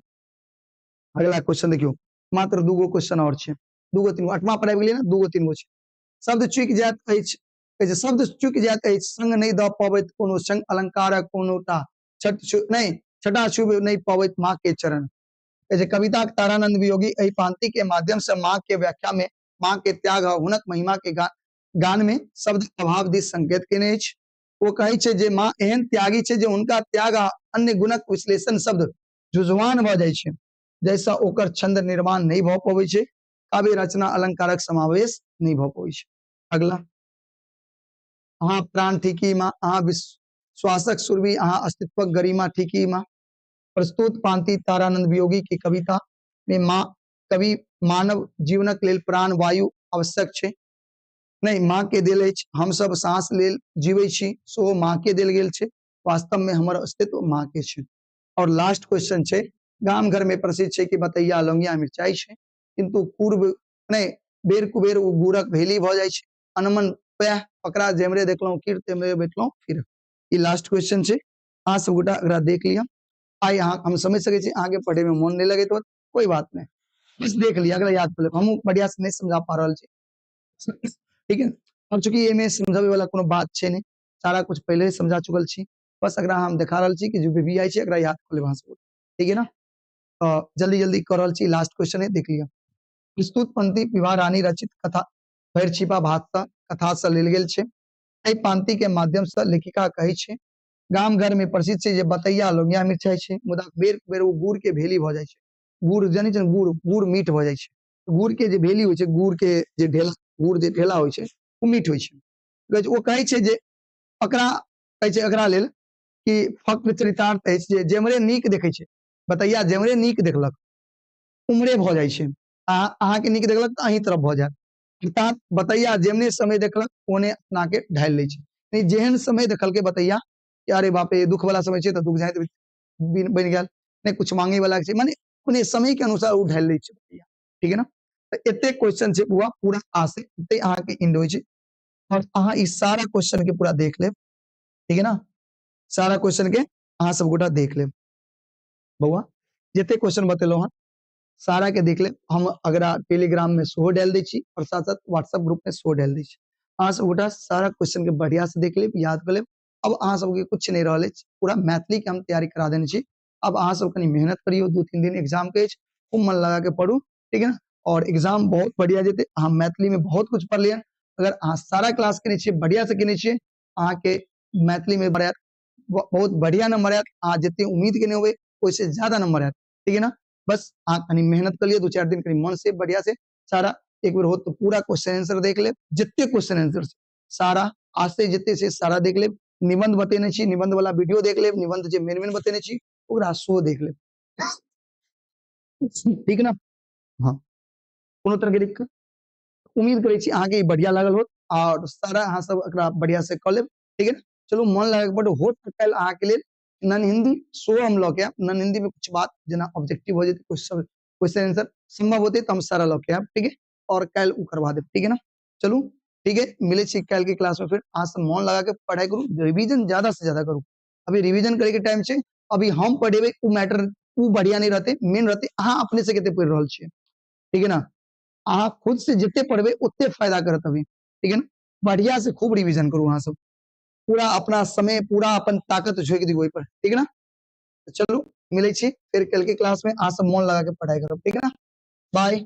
अगला क्वेश्चन देखियौ, मात्र 2 गो क्वेश्चन और छै, 2 गो 3 गो, 8वां पर आबि गेलियै ने, 2 गो 3 गो छै। शब्द चुकि जाइत अछि, कहै छै शब्द चुकि जाइत अछि, संग नहि दऽ पबैत कोनो संग अलंकारक कोनोटा छठ नहि छटा छुबि नहि पबैत माँ के चरण। कहै छै कविता तारानंद वियोगी एहि पांति के माध्यम से माँ के व्याख्या में माँ के त्याग और हुनक महिमा के गान में शब्द अभाव दिस संकेत केने अछि। ओ कहै छै जे माँ एहन त्यागी छै जे हुनका त्याग आ अन्य गुणक विश्लेषण शब्द झुझुआन भऽ जाइ छै, जैसँ ओकर छंद निर्माण नहि भऽ पबै छै, काव्य रचना अलंकारक समावेश नहि भऽ पबै छै। अगला, अहाँ प्राण ठीकी माँ, अहाँ विश्वासक सुरभि, अहाँ अस्तित्वक गरिमा ठीकी माँ। प्रस्तुत पांति तारानंद वियोगी के कविता में माँ कवि मानव जीवनक लेल प्राण वायु आवश्यक छै, नहीं माँ के देल अछि, हम सब सांस लेल जीवे छी सेहो माँ के देल गेल छै, वास्तव में हमर अस्तित्व माँ के छै। और लास्ट क्वेश्चन छै, गाम घर में प्रसिद्ध छै कि बतैया लौंगिया मिरचाई छै, किंतु पूर्व नहीं बेर कुबेर ओ गुड़क भेली भऽ जाइ छै, अनमन वएह पकड़ा जेमरे देखलहुँ कीर तेमरे बैठलहुँ फिर। ई लास्ट क्वेश्चन छै, अहाँ सब गोटा एकरा देख लिअ। आइ अहाँ हम समझ सकै छी अहाँके पढ़े में मोन नहीं लगैत होत, कोई बात नहीं, बस देख लिअ, अगला याद कर लेब। हमहूँ बढ़िया से नहीं समझा पा रहल छी, ठीक है। और चूंकि एहिमे समझाबै वाला कोनो बात छै नहीं, सारा कुछ पहले ही समझा चुकल छी, बस एकरा हम देखा रहल छी कि जो भी आई छै एकरा याद कर लेब अहाँ सब, ठीक है ना। तो जल्दी जल्दी कर रहल छी, लास्ट क्वेश्चन है, देख लिअ। प्रस्तुत पंक्ति विवाह रानी रचित कथा भरि छिपा भात सँ कथा सँ लेल गेल छै। एहि पांति के माध्यम सँ लेखिका कहै छै गाम घर में प्रसिद्ध छै जे बतैया लौंगिया मिरचाई छै, मुदा बेर बेर ओ गुड़ के भेली भऽ जाइ छै। गुड़ जानै छै ने, गुड़ मीठ भऽ जाइ छै। गुड़ के जे भेली होइ छै, गुड़ के जे ढेला, गुड़ जे ढेला होइ छै ओ मीठ होइ छै। ओ कहै छै जे ओकरा कहै छै एकरा लेल कि फक्र चरितार्थ अछि जे जेम्हरे नीक देखै छै, बतैया जेम्हरे नीक देखलक उम्हरे भऽ जाइ छै, आ अहाँके नीक देखलक तऽ अहीं तरफ भऽ जायत। अर्थात बतैया जेमने समय देखलक ओने अपना के ढालि लै छै। नहीं जेहन समय देखलकै बतैया कि अरे बाप रे दुख वाला समय छै तऽ दुख जाइत बनि गेल, नहीं कुछ मांगे वाला छै, माने अपने समय के अनुसार ओ ढालि लै छै बतैया, ठीक है ना। तऽ एते क्वेश्चन छै बुआ, पूरा आसे एते अहाँके एंड होइ छै। और अहाँ ई सारा क्वेश्चन के पूरा देख लेब, ठीक है ना। सारा क्वेश्चन के अहाँ सब गोटा देख लेब बौआ, जते क्वेश्चन बतेलहुँ हन सारा के देख लेब। हम अगरा टेलीग्राम में सेहो डालि दै छी और साथ साथ व्हाट्सएप ग्रुप में सेहो डालि दै छी। अहाँ सब गोटा सारा क्वेश्चन के बढ़िया से देख लेब, याद कर लेब। अब अहाँ सबके कुछ नहीं रहल अछि, पूरा मैथिली के हम तैयारी करा देने छी। अब अहाँ सब कनी मेहनत करियौ, 2-3 दिन एग्जाम के अछि, खूब मन लगा के पढ़ू, ठीक है ना। और एग्जाम बहुत बढ़िया जेतै, अहाँ मैथिली में बहुत कुछ पढ़लियै। अगर अहाँ सारा क्लास केने छियै, बढ़िया से केने छियै, अहाँके मैथिली में बहुत बढ़िया नंबर आयत, अहाँ जते उम्मीद केने होबै ओहिसँ ज्यादा नंबर आयत, ठीक है ना। बस अहाँ कनि मेहनत कर लिअ, 2-4 दिन कनि मन से बढ़िया से सारा एक बेर होत तो पूरा क्वेश्चन आंसर देख लेब, जते क्वेश्चन आंसर छै सारा आशय जते छै सारा देख लेब। निबंध बतेने छी, निबंध वाला वीडियो देख लेब, निबंध जे मेन मेन बतेने छी ओकरा सेहो देख लेब, ठीक ना। हाँ, कोनो तरह के दिक्कत? उम्मीद करै छी अहाँके ई बढ़िया लागल होत और सारा अहाँ सब एकरा बढ़िया से कऽ लेब, ठीक है ना। चलू मन लगा के पढ़ू, होत तऽ काल्हि अहाँके लेल नन हिंदी सेहो हम लऽ के आयब। नन हिंदी में कुछ बात जेना ऑब्जेक्टिव हो जेतै, कुछ सब क्वेश्चन आंसर संभव होते तो हम सारा लऽ के आयब, ठीक है। और काल्हि उ करवा देब, ठीक है ना। चलू ठीक है, मिले छी काल्हि के क्लास में। फिर अहाँ सब मन लगा के पढ़ाई करू, रिवीजन ज्यादा से ज्यादा करू। अभी रिवीजन करे के टाइम छै, अभी हम पढ़ेबै उ मैटर उ बढ़िया नहीं रहते, मेन रहते अहाँ अपने से कते पढ़ि रहल छियै, ठीक है ना। अहाँ खुद से जते पढ़बै ओते फायदा करत अभी, ठीक है ना। बढ़िया से खूब रिवीजन करू अहाँ सब, पूरा अपना समय पूरा अपन ताकत झोंकि दियौ ओहि पर, ठीक है ना। तो चलू मिलै छी फिर कल के क्लास में, अहाँ सब मन लगा के पढ़ाई करब, ठीक है ना। बाय।